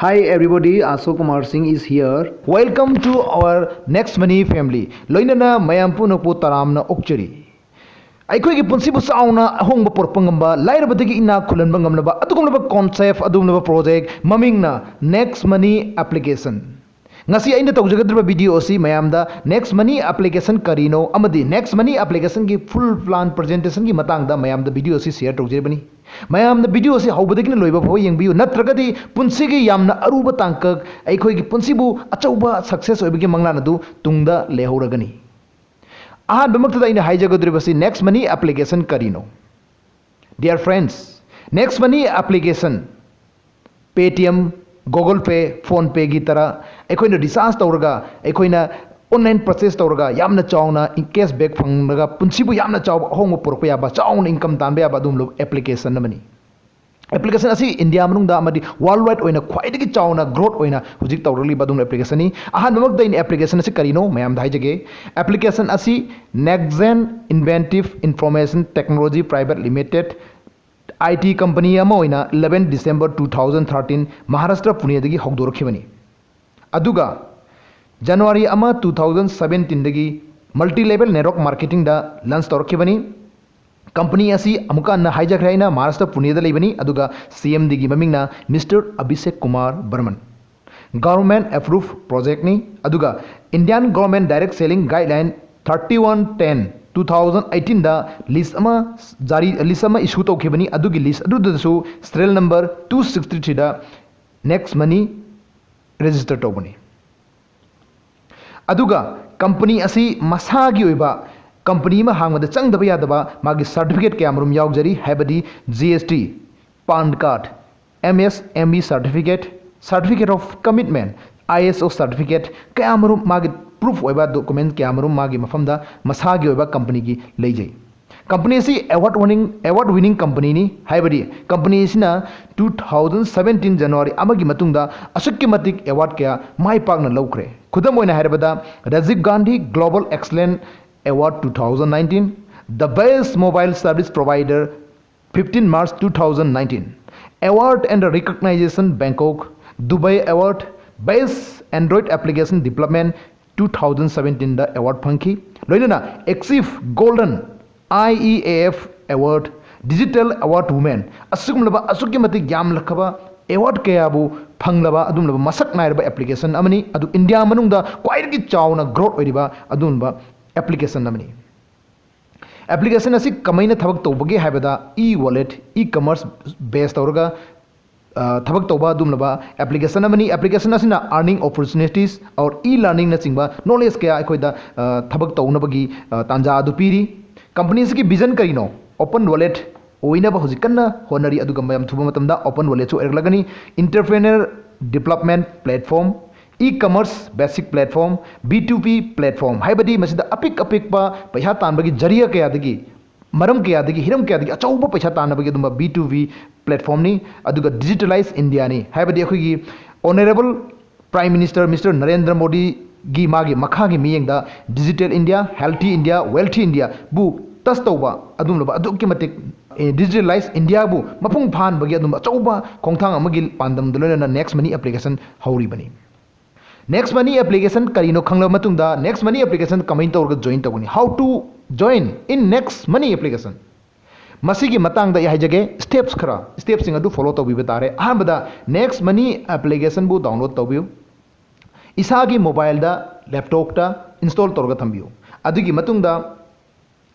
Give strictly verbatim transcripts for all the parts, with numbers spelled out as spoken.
Hi everybody, Ashok Kumar Singh is here. Welcome to our Next Money family. ꯂꯣꯏꯅꯅ ꯃꯌꯥꯝ ꯄꯨꯝꯅꯃꯛꯄꯨ ꯇꯔꯥꯝꯅ ꯑꯣꯛꯆꯔꯤ꯫ ꯑꯩꯈꯣꯏꯒꯤ ꯄꯨꯟꯁꯤꯕꯨ ꯆꯥꯎꯅ ꯑꯍꯣꯡꯕ ꯄꯨꯔꯛꯄ ꯉꯝꯕ, ꯂꯥꯏꯔꯕꯗꯒꯤ ꯏꯅꯥꯛ ꯈꯨꯜꯍꯟꯕ ꯉꯝꯂꯕ ꯑꯗꯨꯒꯨꯝꯂꯕ concept, ꯑꯗꯨꯒꯨꯝꯂꯕ project ꯃꯃꯤꯡꯅ Next Money Application꯫ ꯉꯁꯤ ꯑꯩꯅ ꯇꯧꯖꯒꯗꯧꯔꯤꯕ video ꯑꯁꯤ ꯃꯌꯥꯝꯗ Next Money Application ꯀꯔꯤꯅꯣ ꯑꯃꯗꯤ Next Money Applicationꯒꯤ full plan presentationꯒꯤ ꯃꯇꯥꯡꯗ ꯃꯌꯥꯝꯗ video ꯑꯁꯤ share ꯇꯧꯖꯔꯤꯕꯅꯤ꯫ ꯃꯌꯥꯝꯅ video ꯑꯁꯤ ꯍꯧꯕꯗꯒꯤꯅ ꯂꯣꯏꯕ ꯐꯥꯎꯕ ꯌꯦꯡꯕꯤꯌꯨ, ꯅꯠꯇ꯭ꯔꯒꯗꯤ ꯄꯨꯟꯁꯤꯒꯤ ꯌꯥꯝꯅ ꯑꯔꯨꯕ ꯇꯥꯡꯀꯛ, ꯑꯩꯈꯣꯏꯒꯤ ꯄꯨꯟꯁꯤꯕꯨ ꯑꯆꯧꯕ success ꯑꯣꯏꯕꯒꯤ ꯃꯪꯂꯥꯟ ꯑꯗꯨ ꯇꯨꯡꯗ ꯂꯩꯍꯧꯔꯒꯅꯤ꯫ ꯑꯍꯥꯟꯕꯃꯛꯇꯗ ꯑꯩꯅ ꯍꯥꯏꯖꯒꯗꯧꯔꯤꯕꯁꯤ Next Money Application ꯀꯔꯤꯅꯣ? Dear friends, Next Money Application, Paytm, Google Pay, PhonePeꯒꯤ ꯇꯔꯥ ꯑꯩꯈꯣꯏꯅ recharge ꯇꯧꯔꯒ, ꯑꯩꯈꯣꯏꯅ online purchase ꯇꯧꯔꯒ ꯌꯥꯝꯅ ꯆꯥꯎꯅ cash back ꯐꯪꯂꯒ ꯄꯨꯟꯁꯤꯕꯨ ꯌꯥꯝꯅ ꯆꯥꯎꯕ ꯑꯍꯣꯡꯕ ꯄꯨꯔꯛꯄ ꯌꯥꯕ, ꯆꯥꯎꯅ income ꯇꯥꯟꯕ ꯌꯥꯕ ꯑꯗꯨꯒꯨꯝꯂꯕ application ꯑꯃꯅꯤ꯫ Application ꯑꯁꯤ India ꯃꯅꯨꯡꯗ ꯑꯃꯗꯤ worldwide ꯑꯣꯏꯅ ꯈ꯭ꯋꯥꯏꯗꯒꯤ ꯆꯥꯎꯅ growth ꯑꯣꯏꯅ ꯍꯧꯖꯤꯛ ꯇꯧꯔꯛꯂꯤꯕ ꯑꯗꯨꯒꯨꯝꯂꯕ applicationꯅꯤ꯫ ꯑꯍꯥꯟꯕꯃꯛꯇ ꯑꯩꯅ application ꯑꯁꯤ ꯀꯔꯤꯅꯣ ꯃꯌꯥꯝꯗ ꯍꯥꯏꯖꯒꯦ꯫ Application ꯑꯁꯤ Next Gen Inventive Information Technology Private Limited, I T company ꯑꯃ ꯑꯣꯏꯅ eleven December two thousand thirteen Maharashtra Puneꯗꯒꯤ ꯍꯧꯗꯣꯔꯛꯈꯤꯕꯅꯤ꯫ ꯑꯗꯨꯒ January ꯑꯃ two thousand seventeenꯗꯒꯤ multi level network marketingꯗ launch ꯇꯧꯔꯛꯈꯤꯕꯅꯤ꯫ Company ꯑꯁꯤ ꯑꯃꯨꯛꯀ ꯍꯟꯅ ꯍꯥꯏꯖꯈ꯭ꯔꯦ ꯑꯩꯅ, Maharashtra Puneꯗ ꯂꯩꯕꯅꯤ, ꯑꯗꯨꯒ C M Dꯒꯤ ꯃꯃꯤꯡꯅ Mister Abhishek Kumar Barman꯫ Government approved projectꯅꯤ, ꯑꯗꯨꯒ Indian Government Direct Selling Guideline thirty one ten two thousand eighteenꯗ list ꯑꯃ ꯖꯥꯔꯤ, list ꯑꯃ issue ꯇꯧꯈꯤꯕꯅꯤ꯫ ꯑꯗꯨꯒꯤ list ꯑꯗꯨꯗꯁꯨ serial number two sixty threeꯗ Next Money register ꯇꯧꯕꯅꯤ꯫ ꯑꯗꯨꯒ company ꯑꯁꯤ ꯃꯁꯥꯒꯤ ꯑꯣꯏꯕ company ꯑꯃ ꯍꯥꯡꯕꯗ ꯆꯪꯗꯕ ꯌꯥꯗꯕ ꯃꯥꯒꯤ certificate ꯀꯌꯥꯃꯔꯨꯝ ꯌꯥꯎꯖꯔꯤ, ꯍꯥꯏꯕꯗꯤ G S T, PAN card, M S M E certificate, certificate of commitment, I S O certificate ꯀꯌꯥꯃꯔꯨꯝ, ꯃꯥꯒꯤ proof ꯑꯣꯏꯕ document ꯀꯌꯥꯃꯔꯨꯝ ꯃꯥꯒꯤ ꯃꯐꯝꯗ ꯃꯁꯥꯒꯤ ꯑꯣꯏꯕ companyꯒꯤ ꯂꯩꯖꯩ꯫ Company ꯑꯁꯤ award winning, award winning companyꯅꯤ, ꯍꯥꯏꯕꯗꯤ company ꯑꯁꯤꯅ two thousand seventeen January ꯑꯃꯒꯤ ꯃꯇꯨꯡꯗ ꯑꯁꯨꯛꯀꯤ ꯃꯇꯤꯛ award ꯀꯌꯥ ꯃꯥꯏ ꯄꯥꯛꯅ ꯂꯧꯈ꯭ꯔꯦ꯫ ꯈꯨꯗꯝ ꯑꯣꯏꯅ ꯍꯥꯏꯔꯕꯗ, Rajiv Gandhi Global Excellence Award two thousand nineteen, the Best Mobile Service Provider fifteen March two thousand nineteen, Award and Recognition Bangkok, Dubai Award, Best Android Application Development two thousand seventeen the award ꯐꯪꯈꯤ꯫ ꯂꯣꯏꯅꯅ Axif Golden I E A F Award, Digital Award Women, ꯑꯁꯤꯒꯨꯝꯂꯕ ꯑꯁꯨꯛꯀꯤ ꯃꯇꯤꯛ ꯌꯥꯝꯂꯈꯕ award ꯀꯌꯥꯕꯨ ꯐꯪꯂꯕ ꯑꯗꯨꯒꯨꯝꯂꯕ ꯃꯁꯛ ꯅꯥꯏꯔꯕ application ꯑꯃꯅꯤ꯫ ꯑꯗꯨ ꯏꯟꯗꯤꯌꯥ ꯃꯅꯨꯡꯗ ꯈ꯭ꯋꯥꯏꯗꯒꯤ ꯆꯥꯎꯅ growth ꯑꯣꯏꯔꯤꯕ ꯑꯗꯨꯒꯨꯝꯕ application ꯑꯃꯅꯤ꯫ Application ꯑꯁꯤ ꯀꯃꯥꯏꯅ ꯊꯕꯛ ꯇꯧꯕꯒꯦ ꯍꯥꯏꯕꯗ, e-wallet, e-commerce base ꯇꯧꯔꯒ, ꯑ, ꯊꯕꯛ ꯇꯧꯕ ꯑꯗꯨꯒꯨꯝꯂꯕ application ꯑꯃꯅꯤ꯫ Application ꯑꯁꯤꯅ earning opportunities or e-learning ꯅꯆꯤꯡꯕ knowledge ꯀꯌꯥ ꯑꯩꯈꯣꯏꯗ, ꯑ, ꯊꯕꯛ ꯇꯧꯅꯕꯒꯤ, ꯑ, ꯇꯥꯟꯖꯥ ꯑꯗꯨ ꯄꯤꯔꯤ꯫ Company ꯑꯁꯤꯒꯤ vision ꯀꯔꯤꯅꯣ? Open wallet ꯑꯣꯏꯅꯕ ꯍꯧꯖꯤꯛ ꯀꯟꯅ ꯍꯣꯠꯅꯔꯤ, ꯑꯗꯨꯒ ꯌꯥꯝ ꯊꯨꯕ ꯃꯇꯝꯗ open wallet ꯁꯨ ꯑꯣꯏꯔꯛꯂꯒꯅꯤ꯫ Entrepreneur development platform, e-commerce basic platform, B two B platform, ꯍꯥꯏꯕꯗꯤ ꯃꯁꯤꯗ ꯑꯄꯤꯛ ꯑꯄꯤꯛꯄ ꯄꯩꯁꯥ ꯇꯥꯟꯕꯒꯤ ꯖꯔꯤꯌꯥ ꯀꯌꯥꯗꯒꯤ, ꯃꯔꯝ ꯀꯌꯥꯗꯒꯤ, ꯍꯤꯔꯝ ꯀꯌꯥꯗꯒꯤ ꯑꯆꯧꯕ ꯄꯩꯁꯥ ꯇꯥꯟꯅꯕꯒꯤ ꯑꯗꯨꯝꯕ B two B platform ꯅꯤ꯫ ꯑꯗꯨꯒ Digitalize India ꯅꯤ, ꯍꯥꯏꯕꯗꯤ ꯑꯩꯈꯣꯏꯒꯤ Honourable Prime Minister Mister Narendra ꯃꯣꯗꯤꯒꯤ ꯃꯥꯒꯤ ꯃꯈꯥꯒꯤ ꯃꯤꯠꯌꯦꯡꯗ Digital India, Healthy India, Wealthy India ꯕꯨ touch ꯇꯧꯕ ꯑꯗꯨꯒꯨꯝꯂꯕ ꯑꯗꯨꯛꯀꯤ ꯃꯇꯤꯛ, ꯑꯦ, Digitalize India ꯕꯨ ꯃꯄꯨꯡ ꯐꯥꯍꯟꯕꯒꯤ ꯑꯗꯨꯝꯕ ꯑꯆꯧꯕ ꯈꯣꯡꯊꯥꯡ ꯑꯃꯒꯤ ꯄꯥꯟꯗꯝꯗ ꯂꯣꯏꯅꯅ Next Money application ꯍꯧꯔꯤꯕꯅꯤ꯫ Next Money application ꯀꯔꯤꯅꯣ ꯈꯪꯂꯕ ꯃꯇꯨꯡꯗ, Next Money application ꯀꯃꯥꯏꯅ ꯇꯧꯔꯒ join ꯇꯧꯒꯅꯤ? How to join in Next Money application? ꯃꯁꯤꯒꯤ ꯃꯇꯥꯡꯗ ꯑꯩ ꯍꯥꯏꯖꯒꯦ, steps ꯈꯔ, steps ꯁꯤꯡ ꯑꯗꯨ follow ꯇꯧꯕꯤꯕ ꯇꯥꯔꯦ꯫ ꯑꯍꯥꯟꯕꯗ, Next Money application ꯕꯨ download ꯇꯧꯕꯤꯌꯨ꯫ ꯏꯁꯥꯒꯤ mobile ꯗ, laptop ꯇ install ꯇꯧꯔꯒ ꯊꯝꯕꯤꯌꯨ꯫ ꯑꯗꯨꯒꯤ ꯃꯇꯨꯡꯗ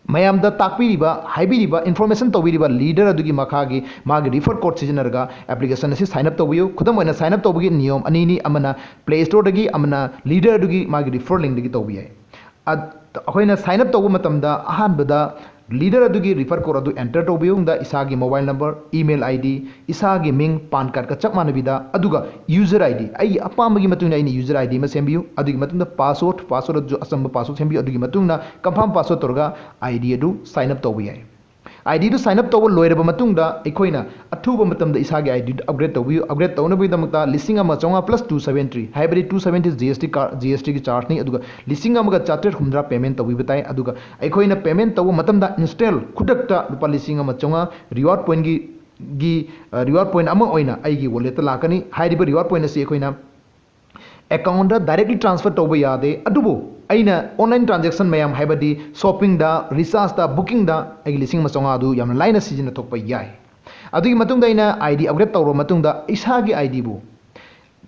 ꯃꯌꯥꯝꯗ ꯇꯥꯛꯄꯤꯔꯤꯕ, ꯍꯥꯏꯕꯤꯔꯤꯕ, information ꯇꯧꯕꯤꯔꯤꯕ leader ꯑꯗꯨꯒꯤ ꯃꯈꯥꯒꯤ ꯃꯥꯒꯤ refer code ꯁꯤꯖꯤꯟꯅꯔꯒ application ꯑꯁꯤ sign up ꯇꯧꯕꯤꯌꯨ꯫ ꯈꯨꯗꯝ ꯑꯣꯏꯅ, sign up ꯇꯧꯕꯒꯤ ꯅꯤꯌꯣꯝ ꯑꯅꯤꯅꯤ, ꯑꯃꯅ Play Store ꯗꯒꯤ, ꯑꯃꯅ leader ꯑꯗꯨꯒꯤ ꯃꯥꯒꯤ refer link ꯗꯒꯤ ꯇꯧꯕ ꯌꯥꯏ꯫ ꯑ-, ꯑꯩꯈꯣꯏꯅ sign up ꯇꯧꯕ ꯃꯇꯝꯗ ꯑꯍꯥꯟꯕꯗ leader ꯑꯗꯨꯒꯤ refer code ꯑꯗꯨ enter ꯇꯧꯕꯤꯌꯨ꯫ ꯃꯇꯨꯡꯗ ꯏꯁꯥꯒꯤ mobile number, email ID, ꯏꯁꯥꯒꯤ ꯃꯤꯡ, PAN card ꯀ ꯆꯞ ꯃꯥꯟꯅꯕꯤꯗ, ꯑꯗꯨꯒ user ID, ꯑꯩꯒꯤ ꯑꯄꯥꯝꯕꯒꯤ ꯃꯇꯨꯡ ꯏꯟꯅ ꯑꯩꯅ user ID ꯑꯃ ꯁꯦꯝꯕꯤꯌꯨ꯫ ꯑꯗꯨꯒꯤ ꯃꯇꯨꯡꯗ password, password ꯑꯗꯨꯁꯨ ꯑꯆꯝꯕ password ꯁꯦꯝꯕꯤꯌꯨ꯫ ꯑꯗꯨꯒꯤ ꯃꯇꯨꯡꯗ confirm password ꯇꯧꯔꯒ ID ꯑꯗꯨ sign up ꯇꯧꯕ ꯌꯥꯏ꯫ ID ꯗꯨ sign up ꯇꯧꯕ ꯂꯣꯏꯔꯕ ꯃꯇꯨꯡꯗ, ꯑꯩꯈꯣꯏꯅ ꯑꯊꯨꯕ ꯃꯇꯝꯗ ꯏꯁꯥꯒꯤ ID ꯗꯨ upgrade ꯇꯧꯕꯤꯌꯨ꯫ Upgrade ꯇꯧꯅꯕꯒꯤꯗꯃꯛꯇ ꯂꯤꯁꯤꯡ ꯑꯃ ꯆꯥꯝꯃꯉꯥ plus two seventy three, ꯍꯥꯏꯕꯗꯤ two seventy G S T ꯀꯥ-, G S T ꯒꯤ charge ꯅꯤ, ꯑꯗꯨꯒ ꯂꯤꯁꯤꯡ ꯑꯃꯒ ꯆꯥꯇ꯭ꯔꯦꯠ ꯍꯨꯝꯗ꯭ꯔꯥ payment ꯇꯧꯕꯤꯕ ꯇꯥꯏ꯫ ꯑꯗꯨꯒ ꯑꯩꯈꯣꯏꯅ payment ꯇꯧꯕ ꯃꯇꯝꯗ instant ꯈꯨꯗꯛꯇ ꯂꯨꯄꯥ ꯂꯤꯁꯤꯡ ꯑꯃ ꯆꯥꯝꯃꯉꯥ reward point ꯀꯤ ꯒꯤ ꯔꯤꯋꯥꯔꯗ ꯄꯣꯏꯟ ꯑꯃ ꯑꯣꯏꯅ ꯑꯩꯒꯤ ꯋꯥꯂꯦꯠꯇ ꯂꯥꯛꯀꯅꯤ꯫ ꯍꯥꯏꯔꯤꯕ ꯔꯤꯋꯥꯔꯗ ꯄꯣꯏꯟ ꯑꯁꯤ ꯑꯩꯈꯣꯏꯅ ꯑꯦꯀꯥꯎꯟꯗ ꯗꯥꯏꯔꯦꯛꯂꯤ ꯇ꯭ꯔꯥꯟꯁꯐꯔ ꯇꯧꯕ ꯌꯥꯗꯦ, ꯑꯗꯨꯕꯨ ꯑꯩꯅ ꯑꯣꯟꯂꯥꯏꯟ ꯇ꯭ꯔꯥꯟꯖꯦꯛꯁꯟ ꯃꯌꯥꯝ, ꯍꯥꯏꯕꯗꯤ ꯁꯣꯞꯄꯤꯡꯗ, ꯔꯤꯆꯥꯔꯖꯇ, ꯕꯨꯀꯤꯡꯗ ꯑꯩꯒꯤ ꯂꯤꯁꯤꯡ ꯑꯃ ꯆꯥꯝꯃꯉꯥꯗꯨ ꯌꯥꯝꯅ ꯂꯥꯏꯅ ꯁꯤꯖꯤꯟꯅꯊꯣꯛꯄ ꯌꯥꯏ꯫ ꯑꯗꯨꯒꯤ ꯃꯇꯨꯡꯗ ꯑꯩꯅ ꯑꯥꯏ ꯗꯤ ꯑꯞꯒ꯭ꯔꯦꯗ ꯇꯧꯔꯕ ꯃꯇꯨꯡꯗ ꯏꯁꯥꯒꯤ ꯑꯥꯏ ꯗꯤꯕꯨ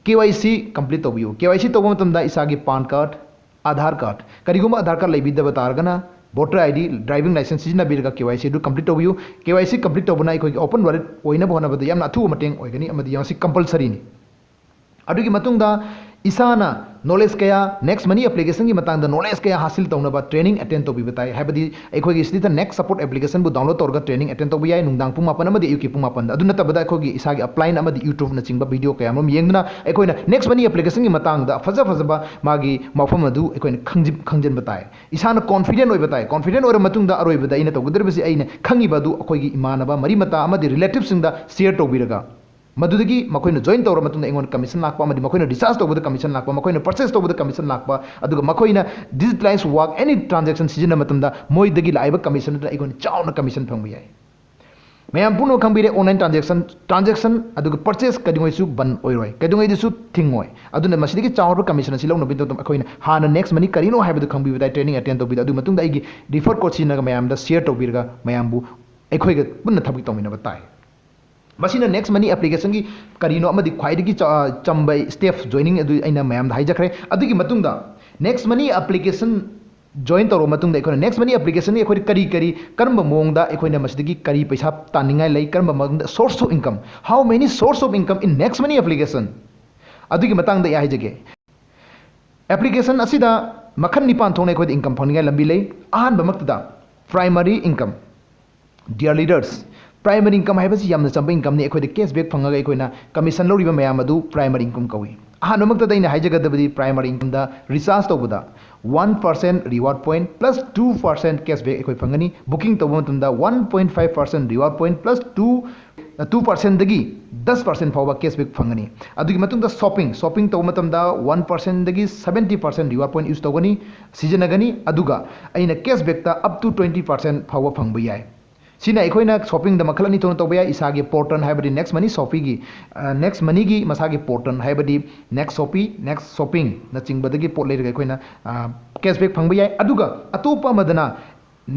ꯀꯦ ꯋꯥꯏ ꯁꯤ ꯀꯝꯄ꯭ꯂꯤꯠ ꯇꯧꯕꯤꯌꯨ꯫ ꯀꯦ ꯋꯥꯏ ꯁꯤ ꯇꯧꯕ ꯃꯇꯝꯗ ꯏꯁꯥꯒꯤ ꯄꯥꯟ ꯀꯥꯔꯗ, ꯑꯥꯙꯥꯔ ꯀꯥꯔꯗ, ꯀꯔꯤꯒꯨꯝꯕ ꯑꯥꯙꯥꯔ ꯀꯥꯔꯗ ꯂꯩꯕꯤꯗꯕ ꯇꯥꯔꯒꯅ voter I D, driving licence ꯁꯤꯖꯤꯟꯅꯕꯤꯔꯒ ꯀꯦ ꯋꯥꯏ ꯁꯤ ꯑꯗꯨ ꯀꯝꯄ꯭ꯂꯤꯠ ꯇꯧꯕꯤꯌꯨ꯫ ꯀꯦ ꯋꯥꯏ ꯁꯤ ꯀꯝꯄ꯭ꯂꯤꯠ ꯇꯧꯕꯅ ꯑꯩꯈꯣꯏꯒꯤ ꯑꯣꯄꯟ ꯋꯥꯂꯦꯠ ꯑꯣꯏꯅꯕ ꯍꯣꯠꯅꯕꯗ ꯌꯥꯝꯅ ꯑꯊꯨꯕ ꯃꯇꯦꯡ ꯑꯣꯏꯒꯅꯤ ꯑꯃꯗꯤ ꯃꯁꯤ ꯀꯝꯄꯜꯁꯔꯤꯅꯤ꯫ ꯑꯗꯨꯒꯤ ꯃꯇꯨꯡꯗ ꯏꯁꯥꯅ ꯅꯣꯂꯦꯖ ꯀꯌꯥ, ꯅꯦꯛꯁ ꯃꯅꯤ ꯑꯦꯄ꯭ꯂꯤꯀꯦꯁꯟꯒꯤ ꯃꯇꯥꯡꯗ ꯅꯣꯂꯦꯖ ꯀꯌꯥ ꯍꯥꯁꯤꯜ ꯇꯧꯅꯕ ꯇ꯭ꯔꯦꯅꯤꯡ ꯑꯦꯇꯦꯟ ꯇꯧꯕꯤꯕ ꯇꯥꯏ꯫ ꯍꯥꯏꯕꯗꯤ ꯑꯩꯈꯣꯏꯒꯤ ꯁꯤꯗ ꯅꯦꯛꯁ ꯁꯄꯣꯔꯠ ꯑꯦꯄ꯭ꯂꯤꯀꯦꯁꯟꯕꯨ ꯗꯥꯎꯟꯂꯣꯗ ꯇꯧꯔꯒ ꯇ꯭ꯔꯦꯅꯤꯡ ꯑꯦꯇꯦꯟ ꯇꯧꯕ ꯌꯥꯏ, ꯅꯨꯡꯗꯥꯡ ꯄꯨꯡ ꯃꯥꯄꯟ ꯑꯃꯗꯤ ꯑꯌꯨꯛꯀꯤ ꯄꯨꯡ ꯃꯥꯄꯟꯗ꯫ ꯑꯗꯨ ꯅꯠꯇꯕꯗ ꯑꯩꯈꯣꯏꯒꯤ ꯏꯁꯥꯒꯤ ꯑꯞꯂꯥꯏꯟ ꯑꯃꯗꯤ ꯌꯨꯇ꯭ꯌꯨꯕꯅꯆꯤꯡꯕ ꯚꯤꯗꯤꯑꯣ ꯀꯌꯥ ꯃꯔꯨꯝ ꯌꯦꯡꯗꯨꯅ ꯑꯩꯈꯣꯏꯅ ꯅꯦꯛꯁ ꯃꯅꯤ ꯑꯦꯄ꯭ꯂꯤꯀꯦꯁꯟꯒꯤ ꯃꯇꯥꯡꯗ ꯐꯖ ꯐꯖꯕ ꯃꯥꯒꯤ ꯃꯐꯝ ꯑꯗꯨ ꯑꯩꯈꯣꯏꯅ ꯈꯪꯖꯤꯟ-, ꯈꯪꯖꯤꯟꯕ ꯇꯥꯏ꯫ ꯏꯁꯥꯅ ꯀꯣꯟꯐꯤꯗꯦꯟ ꯑꯣꯏꯕ ꯇꯥꯏ꯫ ꯀꯣꯟꯐꯤꯗꯦꯟ ꯑꯣꯏꯔꯕ ꯃꯇꯨꯡꯗ ꯑꯔꯣꯏꯕꯗ ꯑꯩꯅ ꯇꯧꯒꯗꯧꯔꯤꯕꯁꯤ ꯑꯩꯅ ꯈꯪꯉꯤꯕ ꯑꯗꯨ ꯑꯩꯈꯣꯏꯒꯤ ꯏꯃꯥꯟꯅꯕ, ꯃꯔꯤ ꯃꯇꯥ ꯑꯃꯗꯤ ꯔꯤꯂꯦꯇꯤꯚꯁꯤꯡꯗ ꯁꯤꯌꯔ ꯇꯧꯕꯤꯔꯒ ꯃꯗꯨꯗꯒꯤ ꯃꯈꯣꯏꯅ ꯖꯣꯏꯟ ꯇꯧꯔꯕ ꯃꯇꯨꯡꯗ ꯑꯩꯉꯣꯟꯗ ꯀꯃꯤꯁꯟ ꯂꯥꯛꯄ ꯑꯃꯗꯤ ꯃꯈꯣꯏꯅ ꯔꯤꯆꯥꯔꯖ ꯇꯧꯕꯗ ꯀꯃꯤꯁꯟ ꯂꯥꯛꯄ, ꯃꯈꯣꯏꯅ ꯄꯔꯆꯦꯁ ꯇꯧꯕꯗ ꯀꯃꯤꯁꯟ ꯂꯥꯛꯄ, ꯑꯗꯨꯒ ꯃꯈꯣꯏꯅ ꯗꯤꯖꯤꯇꯦꯂꯥꯏꯖ ꯋꯥꯔꯛ ꯑꯦꯅꯤ ꯇ꯭ꯔꯥꯟꯖꯦꯛꯁꯟ ꯁꯤꯖꯤꯟꯅꯕ ꯃꯇꯝꯗ ꯃꯣꯏꯗꯒꯤ ꯂꯥꯛꯏꯕ ꯀꯃꯤꯁꯟ ꯑꯗꯨꯅ ꯑꯩꯉꯣꯟꯗ ꯆꯥꯎꯅ ꯀꯃꯤꯁꯟ ꯐꯪꯕ ꯌꯥꯏ꯫ ꯃꯌꯥꯝ ꯄꯨꯝꯅꯃꯛ ꯈꯪꯕꯤꯔꯦ, ꯑꯣꯟꯂꯥꯏꯟ ꯇ꯭ꯔꯥꯟꯖꯦꯛꯁꯟ, ꯇ꯭ꯔꯥꯟꯖꯦꯛꯁꯟ ꯑꯗꯨꯒ ꯄꯔꯆꯦꯁ ꯀꯩꯗꯧꯉꯩꯁꯨ ꯕꯟ ꯑꯣꯏꯔꯣꯏ, ꯀꯩꯗꯧꯉꯩꯗꯁꯨ ꯊꯤꯡꯉꯣꯏ꯫ ꯑꯗꯨꯅ ꯃꯁꯤꯗꯒꯤ ꯆꯥꯎꯔꯕ ꯀꯃꯤꯁꯟ ꯑꯁꯤ ꯂꯧꯅꯕꯒꯤꯗꯃꯛꯇ ꯑꯩꯈꯣꯏꯅ ꯍꯥꯟꯅ ꯅꯦꯛꯁ ꯃꯅꯤ ꯀꯔꯤꯅꯣ ꯍꯥꯏꯕꯗꯨ ꯈꯪꯕꯤꯕ ꯇꯥꯏ, ꯇ꯭ꯔꯦꯅꯤꯡ ꯑꯦꯇꯦꯟ ꯇꯧꯕꯤꯕ꯫ ꯑꯗꯨꯒꯤ ꯃꯇꯨꯡꯗ ꯑꯩꯒꯤ ꯔꯤꯐꯔ ꯀꯣꯗ ꯁꯤꯖꯤꯟꯅꯔꯒ ꯃꯌꯥꯝꯗ ꯁꯤꯌꯔ ꯇꯧꯕꯤꯔꯒ ꯃꯌꯥꯝꯕꯨ ꯑꯩꯈꯣꯏꯒ ꯄꯨꯟꯅ ꯊꯕꯛ ꯇꯧꯃꯤꯟꯅꯕ ꯇꯥꯏ꯫ ꯃꯁꯤꯅ ꯅꯦꯛꯁ ꯃꯅꯤ ꯑꯦꯄ꯭ꯂꯤꯀꯦꯁꯟꯒꯤ ꯀꯔꯤꯅꯣ ꯑꯃꯗꯤ ꯈ꯭ꯋꯥꯏꯗꯒꯤ ꯆ-, ꯆꯝꯕ ꯁ꯭ꯇꯦꯞ ꯖꯣꯏꯅꯤꯡ ꯑꯗꯨ ꯑꯩꯅ ꯃꯌꯥꯝꯗ ꯍꯥꯏꯖꯈ꯭ꯔꯦ꯫ ꯑꯗꯨꯒꯤ ꯃꯇꯨꯡꯗ ꯅꯦꯛꯁ ꯃꯅꯤ ꯑꯦꯄ꯭ꯂꯤꯀꯦꯁꯟ ꯖꯣꯏꯟ ꯇꯧꯔꯕ ꯃꯇꯨꯡꯗ ꯑꯩꯈꯣꯏꯅ ꯅꯦꯛꯁ ꯃꯅꯤ ꯑꯦꯄ꯭ꯂꯤꯀꯦꯁꯟꯒꯤ ꯑꯩꯈꯣꯏ ꯀꯔꯤ ꯀꯔꯤ, ꯀꯔꯝꯕ ꯃꯑꯣꯡꯗ ꯑꯩꯈꯣꯏꯅ ꯃꯁꯤꯗꯒꯤ ꯀꯔꯤ ꯄꯩꯁꯥ ꯇꯥꯟꯅꯤꯡꯉꯥꯏ ꯂꯩ, ꯀꯔꯝꯕ ꯃꯑꯣꯡꯗ source of income, how many source of income in next money application, ꯑꯗꯨꯒꯤ ꯃꯇꯥꯡꯗ ꯑꯩ ꯍꯥꯏꯖꯒꯦ꯫ ꯑꯦꯄ꯭ꯂꯤꯀꯦꯁꯟ ꯑꯁꯤꯗ ꯃꯈꯜ ꯅꯤꯄꯥꯟ ꯊꯣꯛꯅ ꯑꯩꯈꯣꯏꯗ ꯏꯟꯀꯝ ꯐꯪꯅꯤꯡꯉꯥꯏ ꯂꯝꯕꯤ ꯂꯩ꯫ ꯑꯍꯥꯟꯕꯃꯛꯇꯗ primary income. Dear leaders, primary income ꯍꯥꯏꯕꯁꯤ ꯌꯥꯝꯅ ꯆꯝꯕ ꯏꯟꯀꯝꯅꯤ꯫ ꯑꯩꯈꯣꯏꯗ ꯀꯦꯁꯕꯦꯛ ꯐꯪꯉꯒ ꯑꯩꯈꯣꯏꯅ ꯀꯃꯤꯁꯟ ꯂꯧꯔꯤꯕ ꯃꯌꯥꯝ ꯑꯗꯨ ꯄ꯭ꯔꯥꯏꯃꯔꯤ ꯏꯟꯀꯝ ꯀꯧꯏ꯫ ꯑꯍꯥꯟꯕꯃꯛꯇꯗ ꯑꯩꯅ ꯍꯥꯏꯖꯒꯗꯕꯗꯤ ꯄ꯭ꯔꯥꯏꯃꯔꯤ ꯏꯟꯀꯝꯗ ꯔꯤꯆꯥꯔꯖ ꯇꯧꯕꯗ one percent reward point plus two percent cashback ꯑꯩꯈꯣꯏ ꯐꯪꯒꯅꯤ꯫ ꯕꯨꯀꯤꯡ ꯇꯧꯕ ꯃꯇꯝꯗ one point five percent reward point plus two, two percentꯗꯒꯤ ꯗꯁ ꯄꯥꯔꯁꯦꯟ ꯐꯥꯎꯕ ꯀꯦꯁꯕꯦꯛ ꯐꯪꯒꯅꯤ꯫ ꯑꯗꯨꯒꯤ ꯃꯇꯨꯡꯗ ꯁꯣꯞꯄꯤꯡ, ꯁꯣꯞꯄꯤꯡ ꯇꯧꯕ ꯃꯇꯝꯗ one percentꯗꯒꯤ seventy percent reward point use ꯇꯧꯒꯅꯤ, ꯁꯤꯖꯤꯟꯅꯒꯅꯤ꯫ ꯑꯗꯨꯒ ꯑꯩꯅ ꯀꯦꯁꯕꯦꯛꯇ up to twenty percent ꯐꯥꯎꯕ ꯐꯪꯕ ꯌꯥꯏ꯫ ꯁꯤꯅ ꯑꯩꯈꯣꯏꯅ ꯁꯣꯞꯄꯤꯡꯗ ꯃꯈꯜ ꯑꯅꯤ ꯊꯣꯛꯅ ꯇꯧꯕ ꯌꯥꯏ: ꯏꯁꯥꯒꯤ ꯄꯣꯔꯇꯜ ꯍꯥꯏꯕꯗꯤ ꯅꯦꯛꯁ ꯃꯅꯤ ꯁꯣꯞꯄꯤꯒꯤ, ꯅꯦꯛꯁ ꯃꯅꯤꯒꯤ ꯃꯁꯥꯒꯤ ꯄꯣꯔꯇꯜ ꯍꯥꯏꯕꯗꯤ ꯅꯦꯛꯁ ꯁꯣꯞꯄꯤ, ꯅꯦꯛꯁ ꯁꯣꯞꯄꯤꯡꯅꯆꯤꯡꯕꯗꯒꯤ ꯄꯣꯠ ꯂꯩꯔꯒ ꯑꯩꯈꯣꯏꯅ ꯀꯦꯁꯕꯦꯛ ꯐꯪꯕ ꯌꯥꯏ꯫ ꯑꯗꯨꯒ ꯑꯇꯣꯞꯄ ꯑꯃꯗꯅ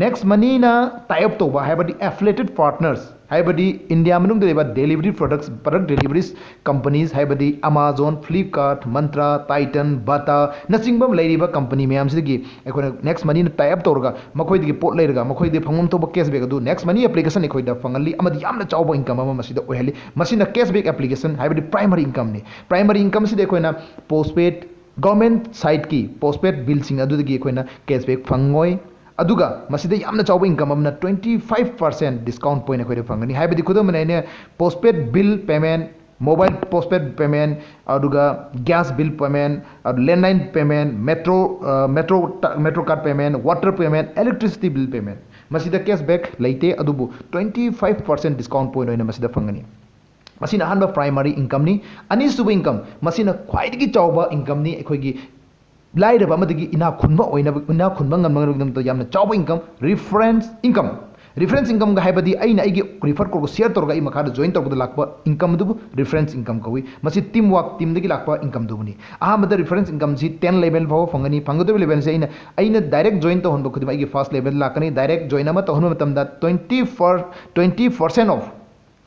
ꯅꯦꯛꯁ ꯃꯅꯤꯅ ꯇꯥꯏ ꯑꯞ ꯇꯧꯕ ꯍꯥꯏꯕꯗꯤ ꯑꯦꯐꯤꯂꯦꯇꯦꯠ ꯄꯥꯔꯠꯅꯔꯁ ꯍꯥꯏꯕꯗꯤ ꯏꯟꯗꯤꯌꯥ ꯃꯅꯨꯡꯗ ꯂꯩꯕ ꯗꯦꯂꯤꯚꯔꯤ ꯄ꯭ꯔꯗꯛꯁ, ꯄ꯭ꯔꯗꯛ ꯗꯦꯂꯤꯚꯔꯤꯁ ꯀꯝꯄꯅꯤꯁ ꯍꯥꯏꯕꯗꯤ Amazon, Flipkart, Myntra, Titan, Bata ꯅꯆꯤꯡꯕ ꯂꯩꯔꯤꯕ ꯀꯝꯄꯅꯤ ꯃꯌꯥꯝꯁꯤꯗꯒꯤ ꯑꯩꯈꯣꯏꯅ ꯅꯦꯛꯁ ꯃꯅꯤꯅ ꯇꯥꯏ ꯑꯞ ꯇꯧꯔꯒ ꯃꯈꯣꯏꯗꯒꯤ ꯄꯣꯠ ꯂꯩꯔꯒ ꯃꯈꯣꯏꯗꯒꯤ ꯐꯪꯐꯝ ꯊꯣꯛꯄ ꯀꯦꯁꯕꯦꯛ ꯑꯗꯨ ꯅꯦꯛꯁ ꯃꯅꯤ ꯑꯦꯄ꯭ꯂꯤꯀꯦꯁꯟ ꯑꯩꯈꯣꯏꯗ ꯐꯪꯍꯜꯂꯤ ꯑꯃꯗꯤ ꯌꯥꯝꯅ ꯆꯥꯎꯕ ꯏꯟꯀꯝ ꯑꯃ ꯃꯁꯤꯗ ꯑꯣꯏꯍꯜꯂꯤ꯫ ꯃꯁꯤꯅ ꯀꯦꯁꯕꯦꯛ ꯑꯦꯄ꯭ꯂꯤꯀꯦꯁꯟ ꯍꯥꯏꯕꯗꯤ ꯄ꯭ꯔꯥꯏꯃꯔꯤ ꯏꯟꯀꯝꯅꯤ꯫ ꯄ꯭ꯔꯥꯏꯃꯔꯤ ꯏꯟꯀꯝꯁꯤꯗ ꯑꯩꯈꯣꯏꯅ ꯄꯣꯁꯄꯦꯗ, ꯒꯚꯔꯟꯃꯦꯟꯠ ꯁꯥꯏꯠꯀꯤ ꯄꯣꯁꯄꯦꯗ ꯕꯤꯜꯁꯤꯡ ꯑꯗꯨꯗꯒꯤ ꯑꯩꯈꯣꯏꯅ ꯀꯦꯁꯕꯦꯛ ꯐꯪꯉꯣꯏ꯫ ꯑꯗꯨꯒ ꯃꯁꯤꯗ ꯌꯥꯝꯅ ꯆꯥꯎꯕ ꯏꯟꯀꯝ ꯑꯃꯅ twenty five percent discount point ꯑꯩꯈꯣꯏꯗ ꯐꯪꯒꯅꯤ꯫ ꯍꯥꯏꯕꯗꯤ ꯈꯨꯗꯝ ꯑꯣꯏꯅ ꯑꯩꯅ postpaid bill payment, mobile postpaid payment, ꯑꯗꯨꯒ gas bill payment, landline payment, metro, metro, metro card payment, water payment, electricity bill payment, ꯃꯁꯤꯗ ꯀꯦꯁꯕꯦꯛ ꯂꯩꯇꯦ꯫ ꯑꯗꯨꯕꯨ twenty five percent discount point ꯑꯣꯏꯅ ꯃꯁꯤꯗ ꯐꯪꯒꯅꯤ꯫ ꯃꯁꯤꯅ ꯑꯍꯥꯟꯕ ꯄ꯭ꯔꯥꯏꯃꯔꯤ ꯏꯟꯀꯝꯅꯤ꯫ ꯑꯅꯤꯁꯨꯕ ꯏꯟꯀꯝ, ꯃꯁꯤꯅ ꯈ꯭ꯋꯥꯏꯗꯒꯤ ꯆꯥꯎꯕ ꯏꯟꯀꯝꯅꯤ꯫ ꯑꯩꯈꯣꯏꯒꯤ ꯂꯥꯏꯔꯕ ꯑꯃꯗꯒꯤ ꯏꯅꯥꯛ ꯈꯨꯟꯕ ꯑꯣꯏꯅꯕ, ꯏꯅꯥꯛ ꯈꯨꯟꯕ ꯉꯝꯅꯕꯒꯤꯗꯃꯛꯇ ꯌꯥꯝꯅ ꯆꯥꯎꯕ ꯏꯟꯀꯝ, ꯔꯤꯐꯔꯦꯟꯁ ꯏꯟꯀꯝ꯫ ꯔꯤꯐꯔꯦꯟꯁ ꯏꯟꯀꯝꯒ ꯍꯥꯏꯕꯗꯤ ꯑꯩꯅ ꯑꯩꯒꯤ ꯔꯤꯐꯔ ꯀꯣꯠꯀ ꯁꯤꯌꯔ ꯇꯧꯔꯒ ꯑꯩ ꯃꯈꯥꯗ ꯖꯣꯏꯟ ꯇꯧꯕꯗ ꯂꯥꯛꯄ ꯏꯟꯀꯝ ꯑꯗꯨꯕꯨ ꯔꯤꯐꯔꯦꯟꯁ ꯏꯟꯀꯝ ꯀꯧꯏ꯫ ꯃꯁꯤ ꯇꯤꯝ ꯋꯥꯔꯛ, ꯇꯤꯝꯗꯒꯤ ꯂꯥꯛꯄ ꯏꯟꯀꯝꯗꯨꯕꯨꯅꯤ꯫ ꯑꯍꯥꯟꯕꯗ ꯔꯤꯐꯔꯦꯟꯁ ꯏꯟꯀꯝꯁꯤ ten ꯂꯦꯚꯦꯜ ꯐꯥꯎꯕ ꯐꯪꯒꯅꯤ꯫ ꯐꯪꯒꯗꯧꯔꯤꯕ ꯂꯦꯚꯦꯜꯁꯦ ꯑꯩꯅ, ꯑꯩꯅ ꯗꯥꯏꯔꯦꯛ ꯖꯣꯏꯟ ꯇꯧꯍꯟꯕ ꯈꯨꯗꯤꯡꯃꯛ ꯑꯩꯒꯤ ꯐꯥꯔꯁ ꯂꯦꯚꯦꯜꯗ ꯂꯥꯛꯀꯅꯤ꯫ ꯗꯥꯏꯔꯦꯛ ꯖꯣꯏꯟ ꯑꯃ ꯇꯧꯍꯟꯕ ꯃꯇꯝꯗ twenty four, twenty percent of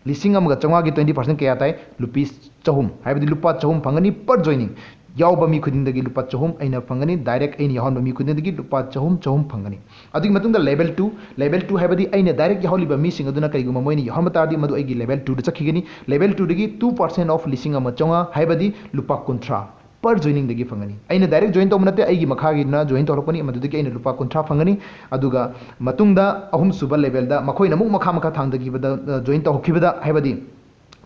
ꯂꯤꯁꯤꯡ ꯑꯃꯒ ꯆꯥꯝꯃꯉꯥꯒꯤ twenty percent ꯀꯌꯥ ꯇꯥꯏ? ꯂꯨꯄꯤꯁ ꯆꯍꯨꯝ, ꯍꯥꯏꯕꯗꯤ ꯂꯨꯄꯥ ꯆꯍꯨꯝ ꯐꯪꯒꯅꯤ per joining꯫ ꯌꯥꯎꯕ ꯃꯤ ꯈꯨꯗꯤꯡꯗꯒꯤ ꯂꯨꯄꯥ ꯆꯍꯨꯝ ꯑꯩꯅ ꯐꯪꯒꯅꯤ, ꯗꯥꯏꯔꯦꯛ ꯑꯩꯅ ꯌꯥꯎꯍꯟꯕ ꯃꯤ ꯈꯨꯗꯤꯡꯗꯒꯤ ꯂꯨꯄꯥ ꯆꯍꯨꯝ, ꯆꯍꯨꯝ ꯐꯪꯒꯅꯤ꯫ ꯑꯗꯨꯒꯤ ꯃꯇꯨꯡꯗ ꯂꯦꯚꯦꯜ ꯇꯨ, ꯂꯦꯚꯦꯜ ꯇꯨ ꯍꯥꯏꯕꯗꯤ ꯑꯩꯅ ꯗꯥꯏꯔꯦꯛ ꯌꯥꯎꯍꯜꯂꯤꯕ ꯃꯤꯁꯤꯡ ꯑꯗꯨꯅ ꯀꯔꯤꯒꯨꯝꯕ ꯃꯣꯏꯅ ꯌꯥꯎꯍꯟꯕ ꯇꯥꯔꯗꯤ ꯃꯗꯨ ꯑꯩꯒꯤ ꯂꯦꯚꯦꯜ ꯇꯨꯗ ꯆꯠꯈꯤꯒꯅꯤ꯫ ꯂꯦꯚꯦꯜ ꯇꯨꯗꯒꯤ two percent of ꯂꯤꯁꯤꯡ ꯑꯃ ꯆꯥꯝꯃꯉꯥ ꯍꯥꯏꯕꯗꯤ ꯂꯨꯄꯥ ꯀꯨꯟꯊ꯭ꯔꯥ per joiningꯗꯒꯤ ꯐꯪꯒꯅꯤ꯫ ꯑꯩꯅ ꯗꯥꯏꯔꯦꯛ ꯖꯣꯏꯟ ꯇꯧꯕ ꯅꯠꯇꯦ, ꯑꯩꯒꯤ ꯃꯈꯥꯒꯤꯗꯨꯅ ꯖꯣꯏꯟ ꯇꯧꯔꯛꯄꯅꯤ, ꯃꯗꯨꯗꯒꯤ ꯑꯩꯅ ꯂꯨꯄꯥ ꯀꯨꯟꯊ꯭ꯔꯥ ꯐꯪꯒꯅꯤ꯫ ꯑꯗꯨꯒ ꯃꯇꯨꯡꯗ ꯑꯍꯨꯝꯁꯨꯕ ꯂꯦꯚꯦꯜꯗ ꯃꯈꯣꯏꯅ ꯑꯃꯨꯛ ꯃꯈꯥ ꯃꯈꯥ ꯊꯥꯡꯊꯈꯤꯕꯗ, ꯖꯣꯏꯟ ꯇꯧꯈꯤꯕꯗ ꯍꯥꯏꯕꯗꯤ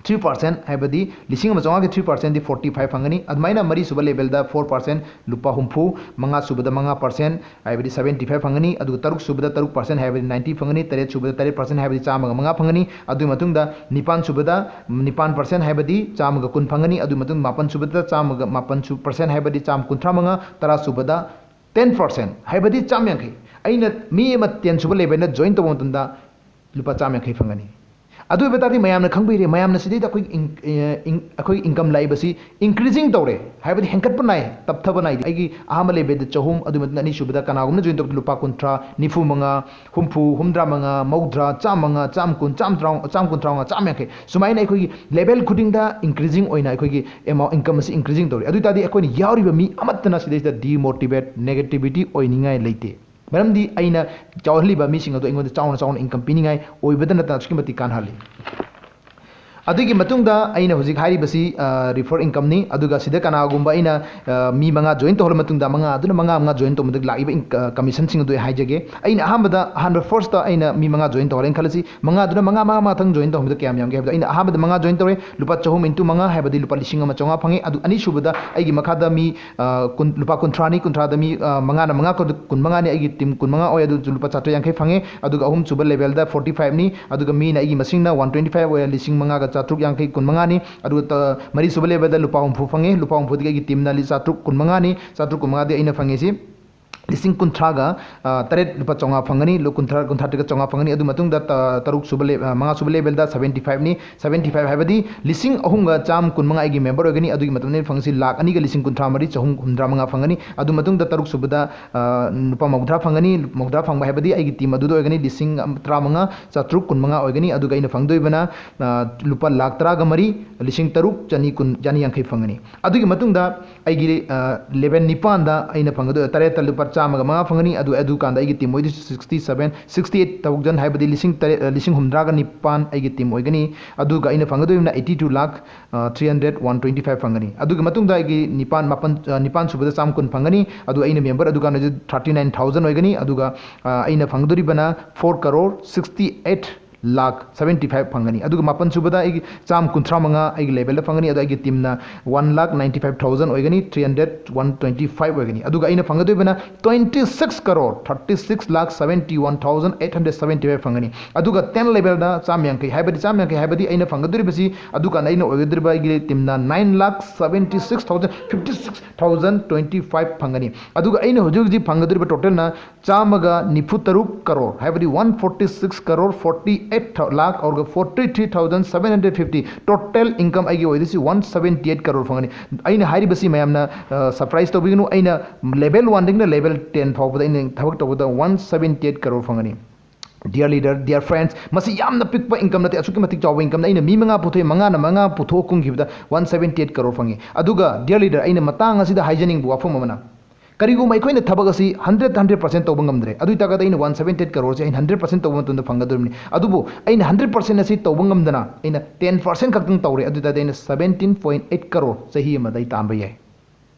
three percent ꯍꯥꯏꯕꯗꯤ ꯂꯤꯁꯤꯡ ꯑꯃ ꯆꯥꯝꯃꯉꯥꯒꯤ three percentꯗꯤ forty five ꯐꯪꯒꯅꯤ꯫ ꯑꯗꯨꯃꯥꯏꯅ ꯃꯔꯤꯁꯨꯕ ꯂꯦꯚꯦꯜꯗ four percent, ꯂꯨꯄꯥ ꯍꯨꯝꯐꯨ, ꯃꯉꯥꯁꯨꯕꯗ ꯃꯉꯥ percent ꯍꯥꯏꯕꯗꯤ seventy five ꯐꯪꯒꯅꯤ꯫ ꯑꯗꯨꯒ ꯇꯔꯨꯛꯁꯨꯕꯗ ꯇꯔꯨꯛ percent ꯍꯥꯏꯕꯗꯤ ninety ꯐꯪꯒꯅꯤ꯫ ꯇꯔꯦꯠꯁꯨꯕꯗ ꯇꯔꯦꯠ percent ꯍꯥꯏꯕꯗꯤ ꯆꯥꯝꯃꯒ ꯃꯉꯥ ꯐꯪꯒꯅꯤ꯫ ꯑꯗꯨꯒꯤ ꯃꯇꯨꯡꯗ ꯅꯤꯄꯥꯟꯁꯨꯕꯗ ꯅꯤꯄꯥꯟ percent ꯍꯥꯏꯕꯗꯤ ꯆꯥꯝꯃꯒ ꯀꯨꯟ ꯐꯪꯒꯅꯤ꯫ ꯑꯗꯨꯒꯤ ꯃꯇꯨꯡꯗ ꯃꯥꯄꯟꯁꯨꯕꯗ ꯆꯥꯝꯃꯒ, ꯃꯥꯄꯟ percent ꯍꯥꯏꯕꯗꯤ ꯆꯥꯝꯃ ꯀꯨꯟꯊ꯭ꯔꯥ ꯃꯉꯥ꯫ ꯇꯔꯥꯁꯨꯕꯗ ten percent ꯍꯥꯏꯕꯗꯤ ꯆꯥꯝꯃ ꯌꯥꯡꯈꯩ꯫ ꯑꯩꯅ ꯃꯤ ꯑꯃ ten ꯁꯨꯕ ꯂꯦꯚꯦꯜꯗ ꯖꯣꯏꯟ ꯇꯧꯕ ꯃꯇꯝꯗ ꯂꯨꯄꯥ ꯆꯥꯝꯃ ꯌꯥꯡꯈꯩ ꯐꯪꯒꯅꯤ꯫ ꯑꯗꯨ ꯑꯣꯏꯕ ꯇꯥꯔꯗꯤ ꯃꯌꯥꯝꯅ ꯈꯪꯕꯤꯔꯦ, ꯃꯌꯥꯝꯅ ꯁꯤꯗꯩꯗ ꯑꯩꯈꯣꯏ ꯏꯟ-, ꯑꯦ, ꯏꯟ-, ꯑꯩꯈꯣꯏ income ꯂꯥꯛꯏꯕꯁꯤ increasing ꯇꯧꯔꯦ, ꯍꯥꯏꯕꯗꯤ ꯍꯦꯟꯒꯠꯄ ꯅꯥꯏ, ꯇꯞꯊꯕ ꯅꯥꯏꯗꯦ꯫ ꯑꯩꯒꯤ ꯑꯍꯥꯟꯕ level ꯗ ꯆꯍꯨꯝ, ꯑꯗꯨ ꯃꯇꯨꯡꯗ ꯑꯅꯤꯁꯨꯕꯗ ꯀꯅꯥꯒꯨꯝꯕꯅ join ꯇꯧꯕꯗ ꯂꯨꯄꯥ ꯀꯨꯟꯊ꯭ꯔꯥ, ꯅꯤꯐꯨ ꯃꯉꯥ, ꯍꯨꯝꯐꯨ, ꯍꯨꯝꯗ꯭ꯔꯥ ꯃꯉꯥ, ꯃꯧꯗ꯭ꯔꯥ, ꯆꯥꯝꯃꯉꯥ, ꯆꯥꯝ ꯀꯨꯟ, ꯆꯥꯝ ꯇꯔꯥ, ꯆꯥꯝ ꯀꯨꯟꯊ꯭ꯔꯥ ꯃꯉꯥ, ꯆꯥꯝ ꯌꯥꯡꯈꯩ, ꯁꯨꯃꯥꯏꯅ ꯑꯩꯈꯣꯏꯒꯤ level ꯈꯨꯗꯤꯡꯗ increasing ꯑꯣꯏꯅ ꯑꯩꯈꯣꯏꯒꯤ amount, income ꯑꯁꯤ increasing ꯇꯧꯔꯤ꯫ ꯑꯗꯨ ꯑꯣꯏ ꯇꯥꯔꯗꯤ ꯑꯩꯈꯣꯏꯅ ꯌꯥꯎꯔꯤꯕ ꯃꯤ ꯑꯃꯠꯇꯅ ꯁꯤꯗꯩꯁꯤꯗ demotivate, negativity ꯑꯣꯏꯅꯤꯡꯉꯥꯏ ꯂꯩꯇꯦ꯫ ꯃꯔꯝꯗꯤ ꯑꯩꯅ ꯆꯥꯎꯍꯜꯂꯤꯕ ꯃꯤꯁꯤꯡ ꯑꯗꯨ ꯑꯩꯉꯣꯟꯗ ꯆꯥꯎꯅ ꯆꯥꯎꯅ income ꯄꯤꯅꯤꯡꯉꯥꯏ ꯑꯣꯏꯕꯗ ꯅꯠꯇꯅ ꯑꯁꯨꯛꯀꯤ ꯃꯇꯤꯛ ꯀꯥꯟꯅꯍꯜꯂꯤ꯫ ꯑꯗꯨꯒꯤ ꯃꯇꯨꯡꯗ ꯑꯩꯅ ꯍꯧꯖꯤꯛ ꯍꯥꯏꯔꯤꯕꯁꯤ, ꯑ, refer income ꯅꯤ꯫ ꯑꯗꯨꯒ ꯁꯤꯗ ꯀꯅꯥꯒꯨꯝꯕ ꯑꯩꯅ, ꯑ, ꯃꯤ ꯃꯉꯥ join ꯇꯧꯍꯜꯂ ꯃꯇꯨꯡꯗ, ꯃꯉꯥ ꯑꯗꯨꯅ ꯃꯉꯥ ꯃꯉꯥ join ꯇꯧꯕꯗ ꯂꯥꯛꯏꯕ ꯏꯟ-, ꯑ, commission ꯁꯤꯡ ꯑꯗꯨ ꯑꯩ ꯍꯥꯏꯖꯒꯦ꯫ ꯑꯩꯅ ꯑꯍꯥꯟꯕꯗ, ꯑꯍꯥꯟꯕ first ꯑꯩꯅ ꯃꯤ ꯃꯉꯥ join ꯇꯧꯍꯜꯂꯦꯅ ꯈꯜꯂꯁꯤ꯫ ꯃꯉꯥꯗꯨꯅ ꯃꯉꯥ, ꯃꯉꯥ, ꯃꯉꯥ ꯊꯪ join ꯇꯧꯕꯗ ꯀꯌꯥꯝ ꯌꯥꯝꯒꯦ ꯍꯥꯏꯕꯗ, ꯑꯩꯅ ꯑꯍꯥꯟꯕꯗ ꯃꯉꯥ join ꯇꯧꯔꯦ, ꯂꯨꯄꯥ ꯆꯍꯨꯝ into ꯃꯉꯥ ꯍꯥꯏꯕꯗꯤ ꯂꯨꯄꯥ ꯂꯤꯁꯤꯡ ꯑꯃ ꯆꯥꯝꯃꯉꯥ ꯐꯪꯉꯦ꯫ ꯑꯗꯨ ꯑꯅꯤꯁꯨꯕꯗ ꯑꯩꯒꯤ ꯃꯈꯥꯗ ꯃꯤ, ꯑ, ꯀꯨꯟ, ꯂꯨꯄꯥ ꯀꯨꯟꯊ꯭ꯔꯥꯅꯤ, ꯀꯨꯟꯊ꯭ꯔꯥꯗ ꯃꯤ, ꯑ, ꯃꯉꯥꯅ ꯃꯉꯥ, ꯀꯨꯟ, ꯀꯨꯟꯃꯉꯥꯅꯤ, ꯑꯩꯒꯤ team ꯀꯨꯟꯃꯉꯥ ꯑꯣꯏ, ꯑꯗꯨꯁꯨ ꯂꯨꯄꯥ ꯆꯥꯇ꯭ꯔꯦꯠ ꯌꯥꯡꯈꯩ ꯐꯪꯉꯦ꯫ ꯑꯗꯨꯒ ꯑꯍꯨꯝꯁꯨꯕ level ꯗ forty five ꯅꯤ, ꯑꯗꯨꯒ ꯃꯤꯅ ꯑꯩꯒꯤ ꯃꯁꯤꯡꯅ one twenty five ꯑꯣꯏꯔꯦ, ꯂꯤꯁꯤꯡ ꯃꯉꯥꯒ ꯆꯥꯇ꯭ꯔꯨꯛ ꯌꯥꯡꯈꯩ, ꯀꯨꯟꯃꯉꯥꯅꯤ꯫ ꯑꯗꯨꯒ ꯇ-, ꯃꯔꯤꯁꯨꯕ level ꯗ ꯂꯨꯄꯥ ꯍꯨꯝꯐꯨ ꯐꯪꯉꯦ, ꯂꯨꯄꯥ ꯍꯨꯝꯐꯨꯗꯒꯤ ꯑꯩꯒꯤ team ꯅ ꯂꯤ-, ꯆꯥꯇ꯭ꯔꯨꯛ ꯀꯨꯟꯃꯉꯥꯅꯤ, ꯆꯥꯇ꯭ꯔꯨꯛ ꯀꯨꯟꯃꯉꯥꯗꯤ ꯑꯩꯅ ꯐꯪꯉꯤꯁꯤ꯫ ꯂꯤꯁꯤꯡ ꯀꯨꯟꯊ꯭ꯔꯥꯒ, ꯑ, ꯇꯔꯦꯠ ꯂꯨꯄꯥ ꯆꯥꯝꯃꯉꯥ ꯐꯪꯒꯅꯤ, ꯂꯨ-, ꯀꯨꯟꯊ꯭ꯔꯥ, ꯀꯨꯟꯊ꯭ꯔꯥ ꯇꯔꯦꯠꯀ ꯆꯥꯝꯃꯉꯥ ꯐꯪꯒꯅꯤ꯫ ꯑꯗꯨ ꯃꯇꯨꯡꯗ ꯇ-, ꯇꯔꯨꯛ ꯁꯨꯕ ꯂꯦ-, ꯑ, ꯃꯉꯥ ꯁꯨꯕ level ꯗ seventy five ꯅꯤ, seventy five ꯍꯥꯏꯕꯗꯤ ꯂꯤꯁꯤꯡ ꯑꯍꯨꯝꯒ ꯆꯥꯝ ꯀꯨꯟꯃꯉꯥ ꯑꯩꯒꯤ member ꯑꯣꯏꯒꯅꯤ꯫ ꯑꯗꯨꯒꯤ ꯃꯇꯨꯡꯗ ꯑꯩꯅ ꯐꯪꯉꯤꯁꯤ ꯂꯥꯛ ꯑꯅꯤꯒ ꯂꯤꯁꯤꯡ ꯀꯨꯟꯊ꯭ꯔꯥ ꯃꯔꯤ ꯆꯍꯨꯝ ꯍꯨꯝꯗ꯭ꯔꯥ ꯃꯉꯥ ꯐꯪꯒꯅꯤ꯫ ꯑꯗꯨ ꯃꯇꯨꯡꯗ ꯇꯔꯨꯛ ꯁꯨꯕꯗ, ꯑ, ꯂꯨꯄꯥ ꯃꯧꯗ꯭ꯔꯥ ꯐꯪꯒꯅꯤ, ꯃꯧꯗ꯭ꯔꯥ ꯐꯪꯕ ꯍꯥꯏꯕꯗꯤ ꯑꯩꯒꯤ team ꯑꯗꯨꯗ ꯑꯣꯏꯒꯅꯤ, ꯂꯤꯁꯤꯡ ꯇꯔꯥꯃꯉꯥ ꯆꯥꯇ꯭ꯔꯨꯛ ꯀꯨꯟꯃꯉꯥ ꯑꯣꯏꯒꯅꯤ꯫ ꯑꯗꯨꯒ ꯑꯩꯅ ꯐꯪꯗꯣꯏꯕꯅ, ꯑ, ꯂꯨꯄꯥ ꯂꯥꯛ ꯇꯔꯥꯒ ꯃꯔꯤ ꯂꯤꯁꯤꯡ ꯇꯔꯨꯛ ꯆꯅꯤ ꯀꯨꯟ, ꯆꯅꯤ ꯌꯥꯡꯈꯩ ꯐꯪꯒꯅꯤ꯫ ꯑꯗꯨꯒꯤ ꯃꯇꯨꯡꯗ ꯑꯩꯒꯤ, ꯑ, level ꯅꯤꯄꯥꯟꯗ ꯑꯩꯅ ꯐꯪꯒꯗꯣꯏ, ꯇꯔꯦꯠꯇ ꯂꯨꯄꯥ ꯆꯥꯝꯃꯒ ꯃꯉꯥ ꯐꯪꯒꯅꯤ꯫ ꯑꯗꯨ, ꯑꯗꯨꯀꯥꯟꯗ ꯑꯩꯒꯤ team ꯑꯣꯏꯗꯣꯏꯁꯤ sixty seven, sixty eight thousand ꯍꯥꯏꯕꯗꯤ ꯂꯤꯁꯤꯡ ꯇꯔꯦꯠ, ꯑ, ꯂꯤꯁꯤꯡ ꯍꯨꯝꯗ꯭ꯔꯥꯒ ꯅꯤꯄꯥꯟ ꯑꯩꯒꯤ team ꯑꯣꯏꯒꯅꯤ꯫ ꯑꯗꯨꯒ ꯑꯩꯅ ꯐꯪꯒꯗꯣꯏꯕꯅ eighty two lakh, ꯑ, three hundred, one twenty five ꯐꯪꯒꯅꯤ꯫ ꯑꯗꯨꯒꯤ ꯃꯇꯨꯡꯗ ꯑꯩꯒꯤ ꯅꯤꯄꯥꯟ, ꯃꯥꯄꯟ, ꯑ, ꯅꯤꯄꯥꯟ ꯁꯨꯕꯗ ꯆꯥꯝ ꯀꯨꯟ ꯐꯪꯒꯅꯤ꯫ ꯑꯗꯨ ꯑꯩꯅ member ꯑꯗꯨꯀꯥꯟꯗ thirty nine thousand ꯑꯣꯏꯒꯅꯤ꯫ ꯑꯗꯨꯒ, ꯑ, ꯑꯩꯅ ꯐꯪꯒꯗꯣꯔꯤꯕꯅ four crore sixty eight ꯂꯥꯛ ꯁꯕꯦꯟꯇꯤ ꯐꯥꯏꯚ ꯐꯪꯒꯅꯤ꯫ ꯑꯗꯨꯒ ꯃꯥꯄꯟ ꯁꯨꯕꯗ ꯑꯩꯒꯤ ꯆꯥꯝ ꯀꯨꯟꯊ꯭ꯔꯥ ꯃꯉꯥ ꯑꯩꯒꯤ ꯂꯦꯚꯦꯜꯗ ꯐꯪꯒꯅꯤ꯫ ꯑꯗꯣ ꯑꯩꯒꯤ ꯇꯤꯝꯅ one lakh ninety five thousand ꯑꯣꯏꯒꯅꯤ, three hundred one twenty five ꯑꯣꯏꯒꯅꯤ꯫ ꯑꯗꯨꯒ ꯑꯩꯅ ꯐꯪꯒꯗꯣꯏꯕꯅ twenty six crore thirty six lakh seventy one thousand eight hundred seventy five ꯐꯪꯒꯅꯤ꯫ ꯑꯗꯨꯒ ꯇꯦꯟ ꯂꯦꯚꯦꯜꯗ ꯆꯥꯝ ꯌꯥꯡꯈꯩ ꯍꯥꯏꯕꯗꯤ, ꯆꯥꯝ ꯌꯥꯡꯈꯩ ꯍꯥꯏꯕꯗꯤ ꯑꯩꯅ ꯐꯪꯒꯗꯧꯔꯤꯕꯁꯤ, ꯑꯗꯨꯀꯥꯟꯗ ꯑꯩꯅ ꯑꯣꯏꯒꯗꯧꯔꯤꯕ ꯑꯩꯒꯤ ꯇꯤꯝꯅ nine lakh seventy six thousand fifty six thousand twenty five ꯐꯪꯒꯅꯤ꯫ ꯑꯗꯨꯒ ꯑꯩꯅ ꯍꯧꯖꯤꯛ ꯍꯧꯖꯤꯛ ꯐꯪꯒꯗꯧꯔꯤꯕ ꯇꯣꯇꯦꯜꯅ ꯆꯥꯝꯃꯒ ꯅꯤꯐꯨ ꯇꯔꯨꯛ ꯀꯔꯣꯔ, ꯍꯥꯏꯕꯗꯤ one forty six crore forty eight lakh ꯑꯣꯔꯒ forty three thousand seven hundred fifty. Total income ꯑꯩꯒꯤ ꯑꯣꯏꯗꯣꯏꯁꯤ ꯋꯥꯟ ꯁꯕꯦꯟꯇꯤ ꯑꯩꯠ ꯀꯔꯣꯔ ꯐꯪꯒꯅꯤ꯫ ꯑꯩꯅ ꯍꯥꯏꯔꯤꯕꯁꯤ ꯃꯌꯥꯝꯅ ꯁꯔꯄ꯭ꯔꯥꯏꯁ ꯇꯧꯕꯤꯒꯅꯨ꯫ ꯑꯩꯅ ꯂꯦꯚꯦꯜ ꯋꯥꯟꯗꯒꯤꯅ ꯂꯦꯚꯦꯜ ꯇꯦꯟ ꯐꯥꯎꯕꯗ ꯑꯩꯅ ꯊꯕꯛ ꯇꯧꯕꯗ ꯋꯥꯟ ꯁꯕꯦꯟꯇꯤ ꯑꯩꯠ ꯀꯔꯣꯔ ꯐꯪꯒꯅꯤ꯫ Dear leader, dear friends, ꯃꯁꯤ ꯌꯥꯝꯅ ꯄꯤꯛꯄ ꯏꯟꯀꯝ ꯅꯠꯇꯦ, ꯑꯁꯨꯛꯀꯤ ꯃꯇꯤꯛ ꯆꯥꯎꯕ ꯏꯟꯀꯝꯅ꯫ ꯑꯩꯅ ꯃꯤ ꯃꯉꯥ ꯄꯨꯊꯣꯛꯑꯦ, ꯃꯉꯥꯅ ꯃꯉꯥ ꯄꯨꯊꯣꯛꯑ ꯀꯨꯝꯈꯤꯕꯗ ꯋꯥꯟ ꯁꯕꯦꯟꯇꯤ ꯑꯩꯠ ꯀꯔꯣꯔ ꯐꯪꯉꯤ꯫ ꯑꯗꯨꯒ dear leader, ꯑꯩꯅ ꯃꯇꯥꯡ ꯑꯁꯤꯗ ꯍꯥꯏꯖꯅꯤꯡꯕ ꯋꯥꯐꯝ ꯑꯃꯅ, ꯀꯔꯤꯒꯨꯝꯕ ꯑꯩꯈꯣꯏꯅ ꯊꯕꯛ ꯑꯁꯤ ꯍꯟꯗ꯭ꯔꯦꯠ ꯍꯟꯗ꯭ꯔꯦꯠ ꯄꯥꯔꯁꯦꯟ ꯇꯧꯕ ꯉꯝꯗ꯭ꯔꯦ, ꯑꯗꯨ ꯑꯣꯏꯇꯥꯔꯒꯗꯤ ꯑꯩꯅ ꯋꯥꯟ ꯁꯕꯦꯟꯇꯤ ꯑꯩꯠ ꯀꯔꯣꯔꯁꯦ ꯑꯩꯅ ꯍꯟꯗ꯭ꯔꯦꯠ ꯄꯥꯔꯁꯦꯟ ꯇꯧꯕ ꯃꯇꯝꯗ ꯐꯪꯒꯗꯧꯔꯤꯕꯅꯤ꯫ ꯑꯗꯨꯕꯨ ꯑꯩꯅ ꯍꯟꯗ꯭ꯔꯦꯠ ꯄꯥꯔꯁꯦꯟ ꯑꯁꯤ ꯇꯧꯕ ꯉꯝꯗꯅ ꯑꯩꯅ ꯇꯦꯟ ꯄꯥꯔꯁꯦꯟ ꯈꯛꯇꯪ ꯇꯧꯔꯦ, ꯑꯗꯨ ꯑꯣꯏꯇꯥꯔꯗꯤ ꯑꯩꯅ ꯁꯕꯦꯟꯇꯤꯟ ꯄꯣꯏꯟ ꯑꯩꯠ ꯀꯔꯣꯔ ꯆꯍꯤ ꯑꯃꯗ ꯑꯩ ꯇꯥꯟꯕ ꯌꯥꯏ꯫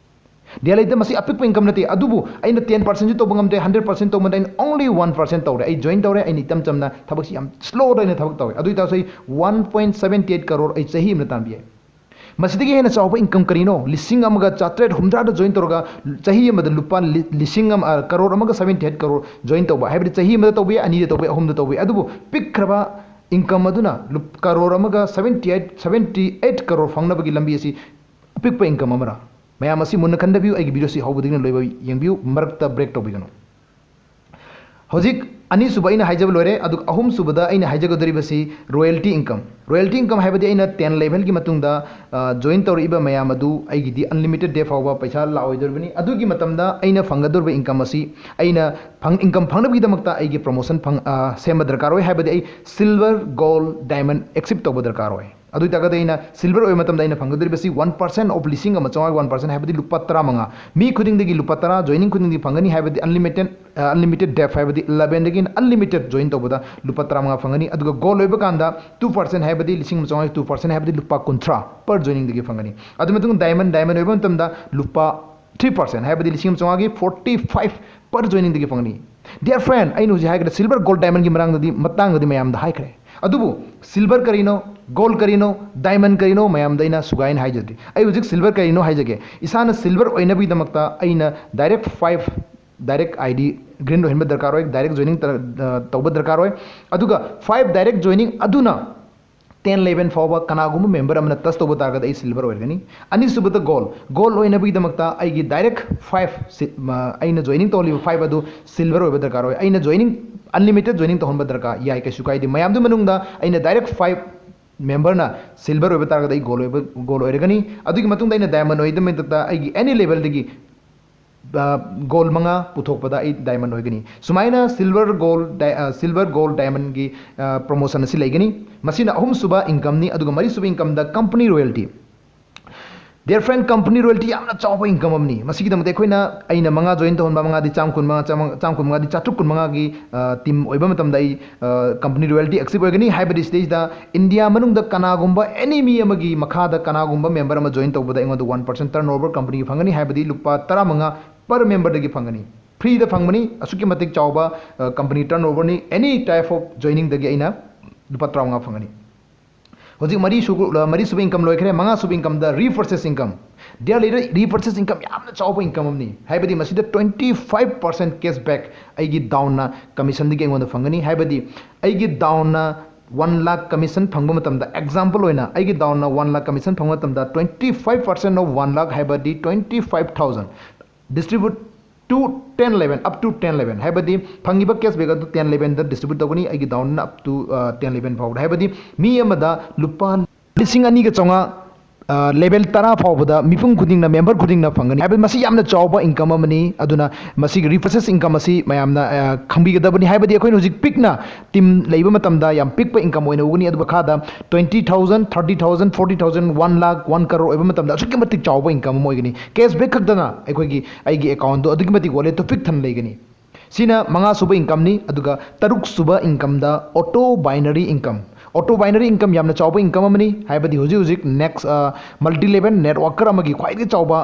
ꯗꯤꯌꯥꯂꯩꯗ ꯃꯁꯤ ꯑꯄꯤꯛꯄ ꯏꯟꯀꯝ ꯅꯠꯇꯦ, ꯑꯗꯨꯕꯨ ꯑꯩꯅ ꯇꯦꯟ ꯄꯥꯔꯁꯦꯟꯁꯨ ꯇꯧꯕ ꯉꯝꯗꯦ, ꯍꯟꯗ꯭ꯔꯦꯠ ꯄꯥꯔꯁꯦꯟ ꯇꯧꯕ ꯉꯝꯗꯦ, ꯑꯩꯅ only one percent ꯇꯧꯔꯦ꯫ ꯑꯩ ꯖꯣꯏꯟ ꯇꯧꯔꯦ, ꯑꯩꯅ ꯏꯆꯝ ꯆꯝꯅ ꯊꯕꯛꯁꯤ ꯌꯥꯝ ꯁ꯭ꯂꯣꯗ ꯑꯩꯅ ꯊꯕꯛ ꯇꯧꯔꯦ, ꯑꯗꯨ ꯑꯣꯏꯇꯥꯔꯁꯨ ꯑꯩ one point seventy eight crore ꯑꯩ ꯆꯍꯤ ꯑꯃꯗ ꯇꯥꯟꯕ ꯌꯥꯏ꯫ ꯃꯁꯤꯗꯒꯤ ꯍꯦꯟꯅ ꯆꯥꯎꯕ ꯏꯟꯀꯝ ꯀꯔꯤꯅꯣ? ꯂꯤꯁꯤꯡ ꯑꯃꯒ ꯆꯥꯇ꯭ꯔꯦꯠ ꯍꯨꯝꯗ꯭ꯔꯥꯗ ꯖꯣꯏꯟ ꯇꯧꯔꯒ ꯆꯍꯤ ꯑꯃꯗ ꯂꯨꯄꯥ ꯂꯤ-, ꯂꯤꯁꯤꯡ ꯑꯃ, ꯑ, ꯀꯔꯣꯔ ꯑꯃꯒ ꯁꯕꯦꯟꯇꯤ ꯑꯩꯠ ꯀꯔꯣꯔ ꯖꯣꯏꯟ ꯇꯧꯕ, ꯍꯥꯏꯕꯗꯤ ꯆꯍꯤ ꯑꯃꯗ ꯇꯧꯕ ꯌꯥꯏ, ꯑꯅꯤꯗ ꯇꯧꯕ ꯌꯥꯏ, ꯑꯍꯨꯝꯗ ꯇꯧꯕ ꯌꯥꯏ꯫ ꯑꯗꯨꯕꯨ ꯄꯤꯛꯈ꯭ꯔꯕ ꯏꯟꯀꯝ ꯑꯗꯨꯅ ꯂꯨꯞ-, ꯀꯔꯣꯔ ꯑꯃꯒ seventy eight, seventy eight crore ꯐꯪꯅꯕꯒꯤ ꯂꯝꯕꯤ ꯑꯁꯤ ꯑꯄꯤꯛꯄ ꯏꯟꯀꯝ ꯑꯃꯔ? ꯃꯌꯥꯝ ꯑꯁꯤ ꯃꯨꯟꯅ ꯈꯟꯊꯕꯤꯌꯨ, ꯑꯩꯒꯤ ꯚꯤꯗꯤꯑꯣꯁꯤ ꯍꯧꯕꯗꯒꯤꯅ ꯂꯣꯏꯕ ꯌꯦꯡꯕꯤꯌꯨ, ꯃꯔꯛꯇ ꯕ꯭ꯔꯦꯛ ꯇꯧꯕꯤꯒꯅꯨ꯫ ꯍꯧꯖꯤꯛ ꯑꯅꯤꯁꯨꯕ ꯑꯩꯅ ꯍꯥꯏꯖꯕ ꯂꯣꯏꯔꯦ, ꯑꯗꯨꯒ ꯑꯍꯨꯝꯁꯨꯕꯗ ꯑꯩꯅ ꯍꯥꯏꯖꯒꯗꯧꯔꯤꯕꯁꯤ ꯔꯣꯌꯦꯜꯇꯤ ꯏꯟꯀꯝ꯫ ꯔꯣꯌꯦꯜꯇꯤ ꯏꯟꯀꯝ ꯍꯥꯏꯕꯗꯤ ꯑꯩꯅ ꯇꯦꯟ ꯂꯦꯚꯦꯜꯒꯤ ꯃꯇꯨꯡꯗ, ꯑ, ꯖꯣꯏꯟ ꯇꯧꯔꯛꯏꯕ ꯃꯌꯥꯝ ꯑꯗꯨ ꯑꯩꯒꯤꯗꯤ ꯑꯟꯂꯤꯃꯤꯇꯦꯠ ꯗꯦ ꯐꯥꯎꯕ ꯄꯩꯁꯥ ꯂꯥꯛꯑꯣꯏꯗꯧꯔꯤꯕꯅꯤ꯫ ꯑꯗꯨꯒꯤ ꯃꯇꯝꯗ ꯑꯩꯅ ꯐꯪꯒꯗꯧꯔꯤꯕ ꯏꯟꯀꯝ ꯑꯁꯤ ꯑꯩꯅ ꯐꯪ-, ꯏꯟꯀꯝ ꯐꯪꯅꯕꯒꯤꯗꯃꯛꯇ ꯑꯩꯒꯤ ꯄ꯭ꯔꯣꯃꯣꯁꯟ ꯐꯪ-, ꯑ, ꯁꯦꯝꯕ ꯗꯔꯀꯥꯔ ꯑꯣꯏ, ꯍꯥꯏꯕꯗꯤ ꯑꯩ ꯁꯤꯜꯚꯔ, ꯒꯣꯜ, ꯗꯥꯏꯃꯟ ꯑꯦꯆꯤꯞ ꯇꯧꯕ ꯗꯔꯀꯥꯔ ꯑꯣꯏ꯫ ꯑꯗꯨ ꯑꯣꯏꯇꯥꯔꯒꯗꯤ ꯑꯩꯅ ꯁꯤꯜꯚꯔ ꯑꯣꯏꯕ ꯃꯇꯝꯗ ꯑꯩꯅ ꯐꯪꯒꯗꯧꯔꯤꯕꯁꯤ ꯋꯥꯟ ꯄꯥꯔꯁꯦꯟ ꯑꯣꯐ ꯂꯤꯁꯤꯡ ꯑꯃ ꯆꯥꯝꯃꯉꯥꯒꯤ ꯋꯥꯟ ꯄꯥꯔꯁꯦꯟ ꯍꯥꯏꯕꯗꯤ ꯂꯨꯄꯥ ꯇꯔꯥꯃꯉꯥ꯫ ꯃꯤ ꯈꯨꯗꯤꯡꯗꯒꯤ ꯂꯨꯄꯥ ꯇꯔꯥ, ꯖꯣꯏꯅꯤꯡ ꯈꯨꯗꯤꯡꯗꯒꯤ ꯐꯪꯒꯅꯤ, ꯍꯥꯏꯕꯗꯤ ꯑꯟꯂꯤꯃꯤꯇꯦꯠ, ꯑ, ꯑꯟꯂꯤꯃꯤꯇꯦꯠ ꯗꯦꯞ ꯍꯥꯏꯕꯗꯤ ꯏꯂꯦꯚꯦꯟꯗꯒꯤꯅ ꯑꯟꯂꯤꯃꯤꯇꯦꯠ ꯖꯣꯏꯟ ꯇꯧꯕꯗ ꯂꯨꯄꯥ ꯇꯔꯥꯃꯉꯥ ꯐꯪꯒꯅꯤ꯫ ꯑꯗꯨꯒ ꯒꯣꯜ ꯑꯣꯏꯕ ꯀꯥꯟꯗ ꯇꯨ ꯄꯥꯔꯁꯦꯟ ꯍꯥꯏꯕꯗꯤ ꯂꯤꯁꯤꯡ ꯑꯃ ꯆꯥꯝꯃꯉꯥꯒꯤ ꯇꯨ ꯄꯥꯔꯁꯦꯟ ꯍꯥꯏꯕꯗꯤ ꯂꯨꯄꯥ ꯀꯨꯟꯊ꯭ꯔꯥ ꯄꯔ ꯖꯣꯏꯅꯤꯡꯗꯒꯤ ꯐꯪꯒꯅꯤ꯫ ꯑꯗꯨ ꯃꯇꯨꯡ ꯗꯥꯏꯃꯟ, ꯗꯥꯏꯃꯟ ꯑꯣꯏꯕ ꯃꯇꯝꯗ ꯂꯨꯄꯥ ꯊ꯭ꯔꯤ ꯄꯥꯔꯁꯦꯟ ꯍꯥꯏꯕꯗꯤ ꯂꯤꯁꯤꯡ ꯑꯃ ꯆꯥꯝꯃꯉꯥꯒꯤ ꯐꯣꯔꯇꯤ ꯐꯥꯏꯚ ꯄꯔ ꯖꯣꯏꯅꯤꯡꯗꯒꯤ ꯐꯪꯒꯅꯤ꯫ Dear friend, ꯑꯩꯅ ꯍꯧꯖꯤꯛ ꯍꯥꯏꯈ꯭ꯔꯦ, silver, gold, diamondꯒꯤ ꯃꯇꯥꯡꯗꯗꯤ ꯃꯇꯥꯡꯗꯗꯤ ꯃꯌꯥꯝꯗ ꯍꯥꯏꯈ꯭ꯔꯦ꯫ ꯑꯗꯨꯕꯨ silver ꯀꯔꯤꯅꯣ, gold ꯀꯔꯤꯅꯣ, diamond ꯀꯔꯤꯅꯣ, ꯃꯌꯥꯝꯗ ꯑꯩꯅ ꯁꯨꯒꯥꯏꯅ ꯍꯥꯏꯖꯗ꯭ꯔꯤ꯫ ꯑꯩ ꯍꯧꯖꯤꯛ silver ꯀꯔꯤꯅꯣ ꯍꯥꯏꯖꯒꯦ꯫ ꯏꯁꯥꯅ silver ꯑꯣꯏꯅꯕꯒꯤꯗꯃꯛꯇ ꯑꯩꯅ direct five direct ID green ꯑꯣꯏꯍꯟꯕ ꯗꯔꯀꯥꯔ ꯑꯣꯏ, direct joining ꯇ-, ꯑ, ꯇꯧꯕ ꯗꯔꯀꯥꯔ ꯑꯣꯏ꯫ ꯑꯗꯨꯒ five direct joining ꯑꯗꯨꯅ ten level ꯐꯥꯎꯕ ꯀꯅꯥꯒꯨꯝꯕ member ꯑꯃꯅ touch ꯇꯧꯕ ꯇꯥꯔꯒꯗꯤ ꯑꯩ silver ꯑꯣꯏꯔꯒꯅꯤ꯫ ꯑꯅꯤꯁꯨꯕꯗ gold, gold ꯑꯣꯏꯅꯕꯒꯤꯗꯃꯛꯇ ꯑꯩꯒꯤ direct five ꯁꯤ-, ꯃ-, ꯑꯩꯅ joining ꯇꯧꯍꯜꯂꯤꯕ five ꯑꯗꯨ silver ꯑꯣꯏꯕ ꯗꯔꯀꯥꯔ ꯑꯣꯏ꯫ ꯑꯩꯅ joining, unlimited joining ꯇꯧꯍꯟꯕ ꯗꯔꯀꯥꯔ, ꯌꯥꯏ, ꯀꯩꯁꯨ ꯀꯥꯏꯗꯦ꯫ ꯃꯌꯥꯝꯗꯨꯒꯤ ꯃꯅꯨꯡꯗ ꯑꯩꯅ direct five memberꯅ silver ꯑꯣꯏꯕ ꯇꯥꯔꯒꯗꯤ ꯑꯩ gold ꯑꯣꯏꯕ, gold ꯑꯣꯏꯔꯒꯅꯤ꯫ ꯑꯗꯨꯒꯤ ꯃꯇꯨꯡꯗ ꯑꯩꯅ diamond ꯑꯣꯏꯗꯕ ꯃꯇꯝꯗ ꯑꯩꯒꯤ any levelꯗꯒꯤ, ꯑ, gold ꯃꯉꯥ ꯄꯨꯊꯣꯛꯄꯗ ꯑꯩ diamond ꯑꯣꯏꯒꯅꯤ꯫ ꯁꯨꯃꯥꯏꯅ silver, gold, di-, ꯑ, silver, gold, diamondꯒꯤ, ꯑ, promotion ꯑꯁꯤ ꯂꯩꯒꯅꯤ꯫ ꯃꯁꯤꯅ ꯑꯍꯨꯝꯁꯨꯕ incomeꯅꯤ꯫ ꯑꯗꯨꯒ ꯃꯔꯤꯁꯨꯕ incomeꯗ company royalty꯫ Dear friend, company royalty ꯌꯥꯝꯅ ꯆꯥꯎꯕ income ꯑꯃꯅꯤ꯫ ꯃꯁꯤꯒꯤꯗꯃꯛꯇ ꯑꯩꯈꯣꯏꯅ, ꯑꯩꯅ ꯃꯉꯥ join ꯇꯧꯍꯟꯕ, ꯃꯉꯥꯗꯤ ꯆꯥꯝꯃ ꯀꯨꯟ ꯃꯉꯥ, ꯆꯥꯝꯃ, ꯆꯥꯝꯃ ꯀꯨꯟ ꯃꯉꯥꯗꯤ ꯆꯥꯇ꯭ꯔꯨꯛ ꯀꯨꯟ ꯃꯉꯥꯒꯤ, ꯑ, team ꯑꯣꯏꯕ ꯃꯇꯝꯗ ꯑꯩ, ꯑ, company royalty achieve ꯑꯣꯏꯒꯅꯤ꯫ ꯍꯥꯏꯕꯗꯤ ꯁꯤꯗꯩꯁꯤꯗ ꯏꯟꯗꯤꯌꯥ ꯃꯅꯨꯡꯗ ꯀꯅꯥꯒꯨꯝꯕ any ꯃꯤ ꯑꯃꯒꯤ ꯃꯈꯥꯗ ꯀꯅꯥꯒꯨꯝꯕ member ꯑꯃ join ꯇꯧꯕꯗ ꯑꯩꯉꯣꯟꯗ one percent turnover companyꯒꯤ ꯐꯪꯒꯅꯤ, ꯍꯥꯏꯕꯗꯤ ꯂꯨꯄꯥ ꯇꯔꯥꯃꯉꯥ per memberꯗꯒꯤ ꯐꯪꯒꯅꯤ꯫ Freeꯗ ꯐꯪꯕꯅꯤ, ꯑꯁꯨꯛꯀꯤ ꯃꯇꯤꯛ ꯆꯥꯎꯕ, ꯑ, company turnoverꯅꯤ꯫ Any type of joiningꯗꯒꯤ ꯑꯩꯅ ꯂꯨꯄꯥ ꯇꯔꯥꯃꯉꯥ ꯐꯪꯒꯅꯤ꯫ ꯍꯧꯖꯤꯛ ꯃꯔꯤ ꯁꯨ-, ꯃꯔꯤ ꯁꯨꯕ income ꯂꯣꯏꯈ꯭ꯔꯦ, ꯃꯉꯥ ꯁꯨꯕ incomeꯗ repurchase income꯫ Dear leader, repurchase income ꯌꯥꯝꯅ ꯆꯥꯎꯕ income ꯑꯃꯅꯤ꯫ ꯍꯥꯏꯕꯗꯤ ꯃꯁꯤꯗ twenty five percent cashback ꯑꯩꯒꯤ downꯅ commissionꯗꯒꯤ ꯑꯩꯉꯣꯟꯗ ꯐꯪꯒꯅꯤ꯫ ꯍꯥꯏꯕꯗꯤ ꯑꯩꯒꯤ downꯅ one lakh commission ꯐꯪꯕ ꯃꯇꯝꯗ, example ꯑꯣꯏꯅ ꯑꯩꯒꯤ downꯅ one lakh commission ꯐꯪꯕ ꯃꯇꯝꯗ, twenty five percent of one lakh ꯍꯥꯏꯕꯗꯤ twenty five thousand distribute to ten level, up to ten level, ꯍꯥꯏꯕꯗꯤ ꯐꯪꯉꯤꯕ cashback ꯑꯗꯨ ten levelꯗ distribute ꯇꯧꯒꯅꯤ꯫ ꯑꯩꯒꯤ downꯅ up to, ꯑ, ten level ꯐꯥꯎꯕꯗ, ꯍꯥꯏꯕꯗꯤ ꯃꯤ ꯑꯃꯗ ꯂꯨꯄꯥ ꯂꯤꯁꯤꯡ ꯑꯅꯤꯒ ꯆꯥꯝꯃꯉꯥ, ꯑ, level ꯇꯔꯥ ꯐꯥꯎꯕꯗ ꯃꯤꯄꯨꯝ ꯈꯨꯗꯤꯡꯅ, member ꯈꯨꯗꯤꯡꯅ ꯐꯪꯒꯅꯤ꯫ ꯍꯥꯏꯕꯗꯤ ꯃꯁꯤ ꯌꯥꯝꯅ ꯆꯥꯎꯕ income ꯑꯃꯅꯤ꯫ ꯑꯗꯨꯅ ꯃꯁꯤꯒꯤ repurchase income ꯑꯁꯤ ꯃꯌꯥꯝꯅ, ꯑ, ꯈꯪꯕꯤꯒꯗꯕꯅꯤ꯫ ꯍꯥꯏꯕꯗꯤ ꯑꯩꯈꯣꯏꯅ ꯍꯧꯖꯤꯛ ꯄꯤꯛꯅ team ꯂꯩꯕ ꯃꯇꯝꯗ ꯌꯥꯝ ꯄꯤꯛꯄ income ꯑꯣꯏꯅ ꯎꯒꯅꯤ꯫ ꯑꯗꯨ ꯃꯈꯥꯗ twenty thousand, thirty thousand, forty thousand, one lakh, one crore ꯑꯣꯏꯕ ꯃꯇꯝꯗ ꯑꯁꯨꯛꯀꯤ ꯃꯇꯤꯛ ꯆꯥꯎꯕ income ꯑꯃ ꯑꯣꯏꯒꯅꯤ꯫ Cashback ꯈꯛꯇꯅ ꯑꯩꯈꯣꯏꯒꯤ, ꯑꯩꯒꯤ accountꯗꯣ ꯑꯗꯨꯛꯀꯤ ꯃꯇꯤꯛ walletꯇꯣ ꯄꯤꯛ ꯊꯟꯅ ꯂꯩꯒꯅꯤ꯫ ꯁꯤꯅ ꯃꯉꯥ ꯁꯨꯕ incomeꯅꯤ꯫ ꯑꯗꯨꯒ ꯇꯔꯨꯛ ꯁꯨꯕ incomeꯗ auto binary income꯫ Auto binary income ꯌꯥꯝꯅ ꯆꯥꯎꯕ income ꯑꯃꯅꯤ, ꯍꯥꯏꯕꯗꯤ ꯍꯧꯖꯤꯛ ꯍꯧꯖꯤꯛ next multi level networker ꯑꯃꯒꯤ ꯈ꯭ꯋꯥꯏꯗꯒꯤ ꯆꯥꯎꯕ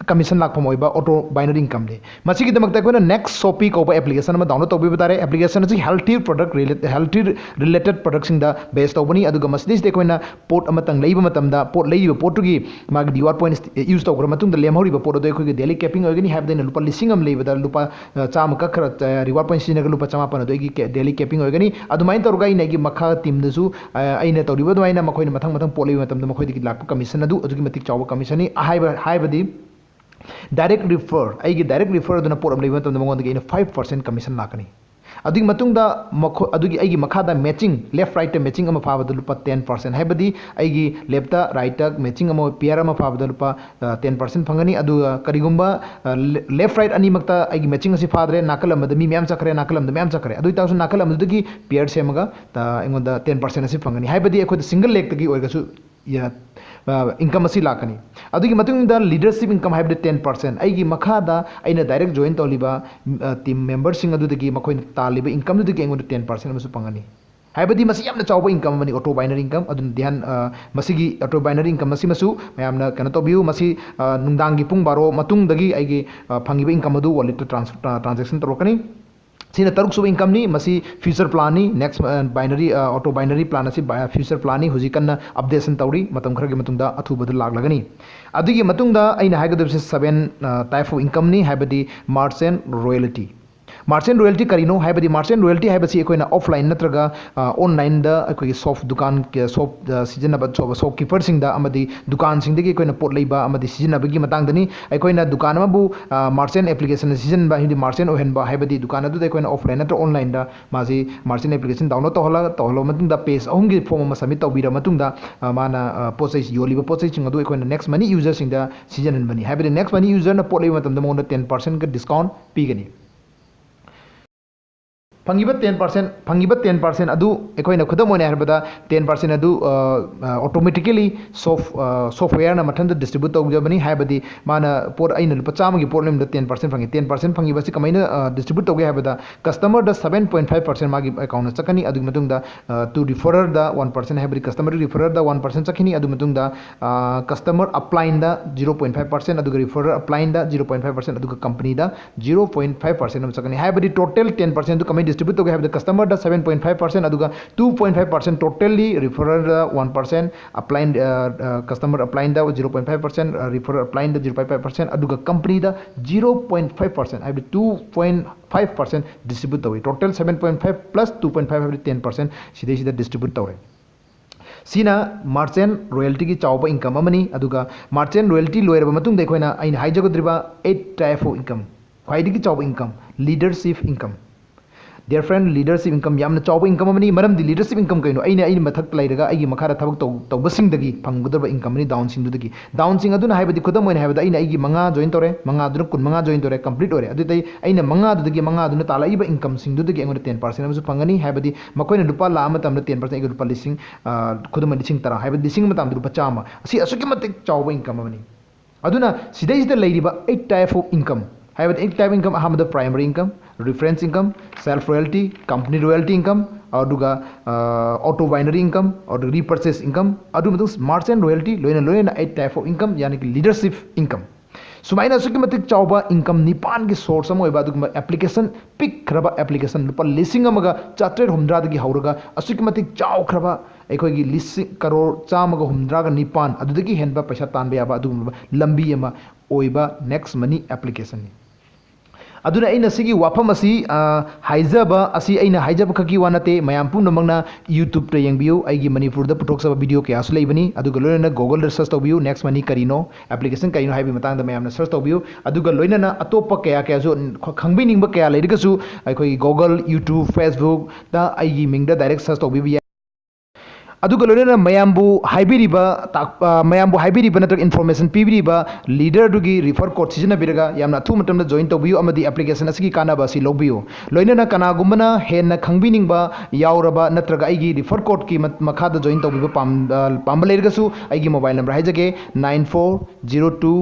commission ꯂꯥꯛꯐꯝ ꯑꯣꯏꯕ auto binary incomeꯅꯤ꯫ ꯃꯁꯤꯒꯤꯗꯃꯛꯇ ꯑꯩꯈꯣꯏꯅ Next Shopee ꯀꯧꯕ application ꯑꯃ download ꯇꯧꯕꯤꯕ ꯇꯥꯔꯦ꯫ Application ꯑꯁꯤ healthy product related, healthy related productꯁꯤꯡꯗ base ꯇꯧꯕꯅꯤ꯫ ꯑꯗꯨꯒ ꯃꯁꯤꯗꯩꯁꯤꯗ ꯑꯩꯈꯣꯏꯅ ꯄꯣꯠ ꯑꯃꯇꯪ ꯂꯩꯕ ꯃꯇꯝꯗ, ꯄꯣꯠ ꯂꯩꯔꯤꯕ ꯄꯣꯠꯇꯨꯒꯤ ꯃꯥꯒꯤ reward points use ꯇꯧꯈ꯭ꯔ ꯃꯇꯨꯡꯗ ꯂꯦꯝꯍꯧꯔꯤꯕ ꯄꯣꯠ ꯑꯗꯣ ꯑꯩꯈꯣꯏꯒꯤ daily capping ꯑꯣꯏꯒꯅꯤ꯫ ꯍꯥꯏꯕꯗꯤ ꯑꯩꯅ ꯂꯨꯄꯥ ꯂꯤꯁꯤꯡ ꯑꯃ ꯂꯩꯕꯗ ꯂꯨꯄꯥ ꯆꯥꯝꯃ ꯀꯛꯈ꯭ꯔ reward point ꯁꯤꯖꯤꯟꯅꯔꯒ ꯂꯨꯄꯥ ꯆꯃꯥꯄꯟ ꯑꯗꯨ ꯑꯩꯒꯤ daily capping ꯑꯣꯏꯒꯅꯤ꯫ ꯑꯗꯨꯃꯥꯏꯅ ꯇꯧꯔꯒ ꯑꯩꯅ ꯑꯩꯒꯤ ꯃꯈꯥ teamꯗꯁꯨ ꯑꯩꯅ ꯇꯧꯔꯤꯕ ꯑꯗꯨꯃꯥꯏꯅ ꯃꯈꯣꯏꯅ ꯃꯊꯪ ꯃꯊꯪ ꯄꯣꯠ ꯂꯩꯕ ꯃꯇꯝꯗ ꯃꯈꯣꯏꯗꯒꯤ ꯂꯥꯛꯄ commission ꯑꯗꯨ ꯑꯗꯨꯛꯀꯤ ꯃꯇꯤꯛ ꯆꯥꯎꯕ commissionꯅꯤ꯫ ꯍꯥꯏꯕ ꯍꯥꯏꯕꯗꯤ direct refer, ꯑꯩꯒꯤ direct refer ꯑꯗꯨꯅ ꯄꯣꯠ ꯑꯃ ꯂꯩꯕ ꯃꯇꯝꯗ ꯃꯉꯣꯟꯗꯒꯤ ꯑꯩꯅ five percent commission ꯂꯥꯛꯀꯅꯤ꯫ ꯑꯗꯨꯒꯤ ꯃꯇꯨꯡꯗ ꯃꯈꯣꯏ ꯑꯗꯨꯒꯤ ꯑꯩꯒꯤ ꯃꯈꯥꯗ matching, left rightꯇ matching ꯑꯃ ꯐꯥꯕꯗ ꯂꯨꯄꯥ ten percent, ꯍꯥꯏꯕꯗꯤ ꯑꯩꯒꯤ leftꯇ rightꯇ matching ꯑꯃ, pair ꯑꯃ ꯐꯥꯕꯗ ꯂꯨꯄꯥ ten percent ꯐꯪꯒꯅꯤ꯫ ꯑꯗꯨꯒ ꯀꯔꯤꯒꯨꯝꯕ left right ꯑꯅꯤꯃꯛꯇ ꯑꯩꯒꯤ matching ꯑꯁꯤ ꯐꯥꯗ꯭ꯔꯦ, ꯅꯥꯀꯜ ꯑꯃꯗ ꯃꯤ ꯃꯌꯥꯝ ꯆꯠꯈ꯭ꯔꯦ, ꯅꯥꯀꯜ ꯑꯃꯗ ꯃꯌꯥꯝ ꯆꯠꯈ꯭ꯔꯦ, ꯑꯗꯨ ꯑꯣꯏꯇꯥꯔꯁꯨ ꯅꯥꯀꯜ ꯑꯃꯗꯨꯗꯒꯤ pair ꯁꯦꯝꯃꯒ ꯑꯩꯉꯣꯟꯗ ten percent ꯑꯁꯤ ꯐꯪꯒꯅꯤ꯫ ꯍꯥꯏꯕꯗꯤ ꯑꯩꯈꯣꯏꯗ single legꯇꯒꯤ ꯑꯣꯏꯔꯒꯁꯨ income ꯑꯁꯤ ꯂꯥꯛꯀꯅꯤ꯫ ꯑꯗꯨꯒꯤ ꯃꯇꯨꯡꯗ leadership income, ꯍꯥꯏꯕꯗꯤ ten percent, ꯑꯩꯒꯤ ꯃꯈꯥꯗ ꯑꯩꯅ direct join ꯇꯧꯔꯤꯕ team memberꯁꯤꯡ ꯑꯗꯨꯗꯒꯤ ꯃꯈꯣꯏꯅ ꯇꯥꯜꯂꯤꯕ incomeꯗꯨꯗꯒꯤ ꯑꯩꯉꯣꯟꯗ ten percent ꯑꯃꯁꯨ ꯐꯪꯒꯅꯤ꯫ ꯍꯥꯏꯕꯗꯤ ꯃꯁꯤ ꯌꯥꯝꯅ ꯆꯥꯎꯕ income ꯑꯃꯅꯤ, auto binary income꯫ ꯑꯗꯨꯅ ꯙ꯭ꯌꯥꯟ, ꯃꯁꯤꯒꯤ auto binary income ꯑꯁꯤꯃꯁꯨ ꯃꯌꯥꯝꯅ ꯀꯩꯅꯣ ꯇꯧꯕꯤꯌꯨ꯫ ꯃꯁꯤ ꯅꯨꯡꯗꯥꯡꯒꯤ ꯄꯨꯡ ꯕꯥꯔꯣ ꯃꯇꯨꯡꯗꯒꯤ ꯑꯩꯒꯤ ꯐꯪꯉꯤꯕ income ꯑꯗꯨ walletꯇ transaction ꯇꯧꯔꯛꯀꯅꯤ꯫ ꯁꯤꯅ ꯇꯔꯨꯛ ꯁꯨꯕ incomeꯅꯤ꯫ ꯃꯁꯤ future planꯅꯤ꯫ Next binary, auto binary plan ꯑꯁꯤ future planꯅꯤ꯫ ꯍꯧꯖꯤꯛ ꯀꯟꯅ updation ꯇꯧꯔꯤ꯫ ꯃꯇꯝ ꯈꯔꯒꯤ ꯃꯇꯨꯡꯗ ꯑꯊꯨꯕꯗ ꯂꯥꯛꯂꯒꯅꯤ꯫ ꯑꯗꯨꯒꯤ ꯃꯇꯨꯡꯗ ꯑꯩꯅ ꯍꯥꯏꯒꯗꯕꯁꯤ seven type of incomeꯅꯤ, ꯍꯥꯏꯕꯗꯤ merchant royalty꯫ Merchant royalty ꯀꯔꯤꯅꯣ? ꯍꯥꯏꯕꯗꯤ merchant royalty ꯍꯥꯏꯕꯁꯤ ꯑꯩꯈꯣꯏꯅ offline ꯅꯠꯇ꯭ꯔꯒ onlineꯗ ꯑꯩꯈꯣꯏꯒꯤ shop, ꯗꯨꯀꯥꯟ, shop ꯁꯤꯖꯤꯟꯅꯕ shopkeeperꯁꯤꯡꯗ ꯑꯃꯗꯤ ꯗꯨꯀꯥꯟꯁꯤꯡꯗꯒꯤ ꯑꯩꯈꯣꯏꯅ ꯄꯣꯠ ꯂꯩꯕ ꯑꯃꯗꯤ ꯁꯤꯖꯤꯟꯅꯕꯒꯤ ꯃꯇꯥꯡꯗꯅꯤ꯫ ꯑꯩꯈꯣꯏꯅ ꯗꯨꯀꯥꯟ ꯑꯃꯕꯨ merchant application ꯁꯤꯖꯤꯟꯕ, ꯍꯥꯏꯗꯤ merchant ꯑꯣꯏꯍꯟꯕ, ꯍꯥꯏꯕꯗꯤ ꯗꯨꯀꯥꯟ ꯑꯗꯨꯗ ꯑꯩꯈꯣꯏꯅ offline ꯅꯠꯇ꯭ꯔꯒ onlineꯗ ꯃꯥꯁꯤ merchant application download ꯇꯧꯍꯜꯂ ꯇꯧꯍꯜꯂꯕ ꯃꯇꯨꯡꯗ page ꯑꯍꯨꯝꯒꯤ form ꯑꯃ submit ꯇꯧꯕꯤꯔꯕ ꯃꯇꯨꯡꯗ ꯃꯥꯅ ꯄꯣꯠ ꯆꯩ, ꯌꯣꯜꯂꯤꯕ ꯄꯣꯠ ꯆꯩꯁꯤꯡ ꯑꯗꯨ ꯑꯩꯈꯣꯏꯅ Next Money userꯁꯤꯡꯗ ꯁꯤꯖꯤꯟꯍꯟꯕꯅꯤ꯫ ꯍꯥꯏꯕꯗꯤ Next Money userꯅ ꯄꯣꯠ ꯂꯩꯕ ꯃꯇꯝꯗ ꯃꯉꯣꯟꯗ ten percentꯀ discount ꯄꯤꯒꯅꯤ꯫ ꯐꯪꯉꯤꯕ ꯇꯦꯟ ꯄꯥꯔꯁꯦꯟ ꯐꯪꯉꯤꯕ ꯇꯦꯟ ꯄꯥꯔꯁꯦꯟ ꯑꯗꯨ, ꯑꯩꯈꯣꯏꯅ ꯈꯨꯗꯝ ꯑꯣꯏꯅ ꯍꯥꯏꯔꯕꯗ, ꯇꯦꯟ ꯄꯥꯔꯁꯦꯟ ꯑꯗꯨ ꯑꯣꯇꯣꯃꯦꯇꯤꯀꯦꯂꯤ ꯁꯣꯐ ꯁꯣꯐꯋꯦꯌꯔꯅ ꯃꯊꯟꯇ ꯗꯤꯁꯇ꯭ꯔꯤꯕ꯭ꯌꯨꯠ ꯇꯧꯖꯕꯅꯤ꯫ ꯍꯥꯏꯕꯗꯤ ꯃꯥꯅ ꯄꯣꯠ, ꯑꯩꯅ ꯂꯨꯄꯥ ꯆꯥꯝꯃꯒꯤ ꯄꯣꯠ ꯂꯩꯕꯗ ꯇꯦꯟ ꯄꯥꯔꯁꯦꯟ ꯐꯪꯉꯤ꯫ ꯇꯦꯟ ꯄꯥꯔꯁꯦꯟ ꯐꯪꯉꯤꯕ ꯑꯁꯤ ꯀꯃꯥꯏꯅ ꯗꯤꯁꯇ꯭ꯔꯤꯕ꯭ꯌꯨꯠ ꯇꯧꯒꯦ ꯍꯥꯏꯕꯗ, ꯀꯁꯇꯃꯔꯗ ꯁꯕꯦꯟ ꯄꯣꯏꯟ ꯐꯥꯏꯚ ꯄꯥꯔꯁꯦꯟ ꯃꯥꯒꯤ ꯑꯦꯀꯥꯎꯟꯗ ꯆꯠꯀꯅꯤ꯫ ꯑꯗꯨꯒꯤ ꯃꯇꯨꯡꯗ ꯇꯨ ꯔꯤꯐꯔꯔꯗ ꯋꯥꯟ ꯄꯥꯔꯁꯦꯟ, ꯍꯥꯏꯕꯗꯤ ꯀꯁꯇꯃꯔ ꯔꯤꯐꯔꯔꯗ ꯋꯥꯟ ꯄꯥꯔꯁꯦꯟ ꯆꯠꯈꯤꯅꯤ꯫ ꯑꯗꯨꯒꯤ ꯃꯇꯨꯡꯗ ꯀꯁꯇꯃꯔ ꯑꯞꯂꯥꯏꯟꯗ ꯖꯤꯔꯣ ꯄꯣꯏꯟ ꯐꯥꯏꯚ ꯄꯥꯔꯁꯦꯟ, ꯑꯗꯨꯒ ꯔꯤꯐꯔꯔ ꯑꯞꯂꯥꯏꯟꯗ ꯖꯤꯔꯣ ꯄꯣꯏꯟ ꯐꯥꯏꯚ ꯄꯥꯔꯁꯦꯟ, ꯑꯗꯨꯒ ꯀꯝꯄꯅꯤꯗ ꯖꯤꯔꯣ ꯄꯣꯏꯟ ꯐꯥꯏꯚ ꯄꯥꯔꯁꯦꯟ ꯑꯃ ꯆꯠꯀꯅꯤ꯫ ꯍꯥꯏꯕꯗꯤ ꯇꯣꯇꯦꯜ ꯇꯦꯟ ꯄꯥꯔꯁꯦꯟꯗꯨ ꯀꯃꯥꯏꯅ ꯗꯤꯁꯇ꯭ꯔꯤꯕ꯭ꯌꯨꯠ ꯇꯧꯒꯦ ꯍꯥꯏꯕꯗ, ꯀꯁꯇꯃꯔꯗ ꯁꯕꯦꯟ ꯄꯣꯏꯟ ꯐꯥꯏꯚ ꯄꯥꯔꯁꯦꯟ, ꯑꯗꯨꯒ two point five percent totally ꯔꯤꯐꯔꯔꯗ ꯋꯥꯟ ꯄꯥꯔꯁꯦꯟ, ꯑꯞꯂꯥꯏꯟ ꯀꯁꯇꯃꯔ ꯑꯞꯂꯥꯏꯟꯗ zero point five percent, referrer ꯑꯞꯂꯥꯏꯟꯗ ꯖꯤꯔꯣ ꯄꯣꯏꯟ ꯐꯥꯏꯚ ꯄꯥꯔꯁꯦꯟ, ꯑꯗꯨꯒ ꯀꯝꯄꯅꯤꯗ ꯖꯤꯔꯣ ꯄꯣꯏꯟ ꯐꯥꯏꯚ ꯄꯥꯔꯁꯦꯟ, ꯍꯥꯏꯕꯗꯤ two point five percent distribute ꯇꯧꯏ꯫ Total seven point five plus two point five ꯍꯥꯏꯕꯗꯤ ten percent ꯁꯤꯗꯩꯁꯤꯗ distribute ꯇꯧꯔꯦ꯫ ꯁꯤꯅ ꯃꯥꯔꯆꯦꯟ ꯔꯣꯌꯦꯜꯇꯤꯒꯤ ꯆꯥꯎꯕ ꯏꯟꯀꯝ ꯑꯃꯅꯤ꯫ ꯑꯗꯨꯒ ꯃꯥꯔꯆꯦꯟ ꯔꯣꯌꯦꯜꯇꯤ ꯂꯣꯏꯔꯕ ꯃꯇꯨꯡꯗ ꯑꯩꯈꯣꯏꯅ, ꯑꯩꯅ ꯍꯥꯏꯖꯒꯗꯧꯔꯤꯕ eight type of income, ꯈ꯭ꯋꯥꯏꯗꯒꯤ ꯆꯥꯎꯕ income, leadership income. Dear friend, leadership income ꯌꯥꯝꯅ ꯆꯥꯎꯕ ꯏꯟꯀꯝ ꯑꯃꯅꯤ꯫ ꯃꯔꯝꯗꯤ ꯂꯤꯗꯔꯁꯤꯞ ꯏꯟꯀꯝ ꯀꯩꯅꯣ? ꯑꯩꯅ ꯑꯩꯅ ꯃꯊꯛꯇ ꯂꯩꯔꯒ ꯑꯩꯒꯤ ꯃꯈꯥꯗ ꯊꯕꯛ ꯇꯧ ꯇꯧꯕꯁꯤꯡꯗꯒꯤ ꯐꯪꯒꯗꯕ ꯏꯟꯀꯝ ꯑꯃꯅꯤ, ꯗꯥꯎꯟꯁꯤꯡꯗꯨꯗꯒꯤ꯫ ꯗꯥꯎꯟꯁꯤꯡ ꯑꯗꯨꯅ, ꯍꯥꯏꯕꯗꯤ ꯈꯨꯗꯝ ꯑꯣꯏꯅ ꯍꯥꯏꯕꯗ, ꯑꯩꯅ ꯑꯩꯒꯤ ꯃꯉꯥ ꯖꯣꯏꯟ ꯇꯧꯔꯦ, ꯃꯉꯥꯗꯨꯅ ꯀꯨꯟ ꯃꯉꯥ ꯖꯣꯏꯟ ꯇꯧꯔꯦ, ꯀꯝꯄ꯭ꯂꯤꯠ ꯑꯣꯏꯔꯦ꯫ ꯑꯗꯨꯗꯩ ꯑꯩꯅ ꯃꯉꯥꯗꯨꯗꯒꯤ, ꯃꯉꯥꯗꯨꯅ ꯇꯥꯜꯂꯛꯏꯕ ꯏꯟꯀꯝꯁꯤꯡꯗꯨꯗꯒꯤ ꯑꯩꯉꯣꯟꯗ ꯇꯦꯟ ꯄꯥꯔꯁꯦꯟ ꯑꯃꯁꯨ ꯐꯪꯒꯅꯤ꯫ ꯍꯥꯏꯕꯗꯤ ꯃꯈꯣꯏꯅ ꯂꯨꯄꯥ ꯂꯥꯈ ꯑꯃ ꯇꯝꯕꯗ ꯇꯦꯟ ꯄꯥꯔꯁꯦꯟ, ꯑꯩꯒꯤ ꯂꯨꯄꯥ ꯂꯤꯁꯤꯡ, ꯑ, ꯈꯨꯗꯝ ꯑꯣꯏꯅ ꯂꯤꯁꯤꯡ ꯇꯔꯥ, ꯍꯥꯏꯕꯗꯤ ꯂꯤꯁꯤꯡ ꯑꯃ ꯇꯥꯟꯕꯗ ꯂꯨꯄꯥ ꯆꯥꯝꯃ꯫ ꯑꯁꯤ ꯑꯁꯨꯛꯀꯤ ꯃꯇꯤꯛ ꯆꯥꯎꯕ ꯏꯟꯀꯝ ꯑꯃꯅꯤ꯫ ꯑꯗꯨꯅ ꯁꯤꯗꯩꯁꯤꯗ ꯂꯩꯔꯤꯕ eight type of income, ꯍꯥꯏꯕꯗꯤ eight type income, ꯑꯍꯥꯟꯕꯗ primary income, reference income, self royalty, company royalty income, ꯑꯗꯨꯒ, ꯑ, auto binary income, ꯑꯗꯨꯒ repurchase income, ꯑꯗꯨ ꯃꯇꯨꯡ merchant royalty, ꯂꯣꯏꯅ ꯂꯣꯏꯅꯅ eight type of income, ꯌꯥꯅꯤ ꯀꯤ leadership income꯫ ꯁꯨꯃꯥꯏꯅ ꯑꯁꯨꯛꯀꯤ ꯃꯇꯤꯛ ꯆꯥꯎꯕ ꯏꯟꯀꯝ ꯅꯤꯄꯥꯟꯒꯤ ꯁꯣꯔꯁ ꯑꯃ ꯑꯣꯏꯕ ꯑꯗꯨꯒꯨꯝꯕ ꯑꯦꯄ꯭ꯂꯤꯀꯦꯁꯟ, ꯄꯤꯛꯈ꯭ꯔꯕ ꯑꯦꯄ꯭ꯂꯤꯀꯦꯁꯟ, ꯂꯨꯄꯥ ꯂꯤꯁꯤꯡ ꯑꯃꯒ ꯆꯥꯇ꯭ꯔꯦꯠ ꯍꯨꯝꯗ꯭ꯔꯥꯗꯒꯤ ꯍꯧꯔꯒ ꯑꯁꯨꯛꯀꯤ ꯃꯇꯤꯛ ꯆꯥꯎꯈ꯭ꯔꯕ, ꯑꯩꯈꯣꯏꯒꯤ ꯂꯤꯁꯤꯡ, ꯀꯔꯣꯔ ꯆꯥꯝꯃꯒ ꯍꯨꯝꯗ꯭ꯔꯥꯒ ꯅꯤꯄꯥꯟ, ꯑꯗꯨꯗꯒꯤ ꯍꯦꯟꯕ ꯄꯩꯁꯥ ꯇꯥꯟꯕ ꯌꯥꯕ ꯑꯗꯨꯒꯨꯝꯂꯕ ꯂꯝꯕꯤ ꯑꯃ ꯑꯣꯏꯕ Next Money ꯑꯦꯄ꯭ꯂꯤꯀꯦꯁꯟꯅꯤ꯫ ꯑꯗꯨꯅ ꯑꯩꯅ ꯁꯤꯒꯤ ꯋꯥꯐꯝ ꯑꯁꯤ, ꯑ, ꯍꯥꯏꯖꯕ ꯑꯁꯤ ꯑꯩꯅ ꯍꯥꯏꯖꯕ ꯈꯛꯀꯤ ꯋꯥ ꯅꯠꯇꯦ꯫ ꯃꯌꯥꯝ ꯄꯨꯝꯅꯃꯛꯅ YouTube-ꯇ ꯌꯦꯡꯕꯤꯌꯨ, ꯑꯩꯒꯤ ꯃꯅꯤꯄꯨꯔꯗ ꯄꯨꯊꯣꯛꯆꯕ ꯚꯤꯗꯤꯑꯣ ꯀꯌꯥꯁꯨ ꯂꯩꯕꯅꯤ꯫ ꯑꯗꯨꯒ ꯂꯣꯏꯅꯅ Google-ꯗ ꯁꯔꯆ ꯇꯧꯕꯤꯌꯨ, Next Money ꯀꯔꯤꯅꯣ, ꯑꯦꯄ꯭ꯂꯤꯀꯦꯁꯟ ꯀꯔꯤꯅꯣ ꯍꯥꯏꯕꯒꯤ ꯃꯇꯥꯡꯗ ꯃꯌꯥꯝꯅ ꯁꯔꯆ ꯇꯧꯕꯤꯌꯨ꯫ ꯑꯗꯨꯒ ꯂꯣꯏꯅꯅ ꯑꯇꯣꯞꯄ ꯀꯌꯥ ꯀꯌꯥꯁꯨ ꯈ-, ꯈꯪꯕꯤꯅꯤꯡꯕ ꯀꯌꯥ ꯂꯩꯔꯒꯁꯨ ꯑꯩꯈꯣꯏꯒꯤ Google, YouTube, Facebook-ꯇ ꯑꯩꯒꯤ ꯃꯤꯡꯗ ꯗꯥꯏꯔꯦꯛ ꯁꯔꯆ ꯇꯧꯕꯤꯕ ꯌꯥꯏ꯫ ꯑꯗꯨꯒ ꯂꯣꯏꯅꯅ ꯃꯌꯥꯝꯕꯨ ꯍꯥꯏꯕꯤꯔꯤꯕ ꯇꯥꯛ-, ꯑ, ꯃꯌꯥꯝꯕꯨ ꯍꯥꯏꯕꯤꯔꯤꯕ ꯅꯠꯇ꯭ꯔꯒ information ꯄꯤꯕꯤꯔꯤꯕ leader ꯑꯗꯨꯒꯤ refer code ꯁꯤꯖꯤꯟꯅꯕꯤꯔꯒ ꯌꯥꯝꯅ ꯑꯊꯨꯕ ꯃꯇꯝꯗ join ꯇꯧꯕꯤꯌꯨ ꯑꯃꯗꯤ application ꯑꯁꯤꯒꯤ ꯀꯥꯟꯅꯕ ꯑꯁꯤ ꯂꯧꯕꯤꯌꯨ꯫ ꯂꯣꯏꯅꯅ ꯀꯅꯥꯒꯨꯝꯕꯅ ꯍꯦꯟꯅ ꯈꯪꯕꯤꯅꯤꯡꯕ ꯌꯥꯎꯔꯕ ꯅꯠꯇ꯭ꯔꯒ ꯑꯩꯒꯤ refer code ꯀꯤ ꯃꯠ-, ꯃꯈꯥꯗ join ꯇꯧꯕꯤꯕ ꯄꯥꯝ-, ꯑ, ꯄꯥꯝꯕ ꯂꯩꯔꯒꯁꯨ ꯑꯩꯒꯤ mobile number ꯍꯥꯏꯖꯒꯦ, nine four zero two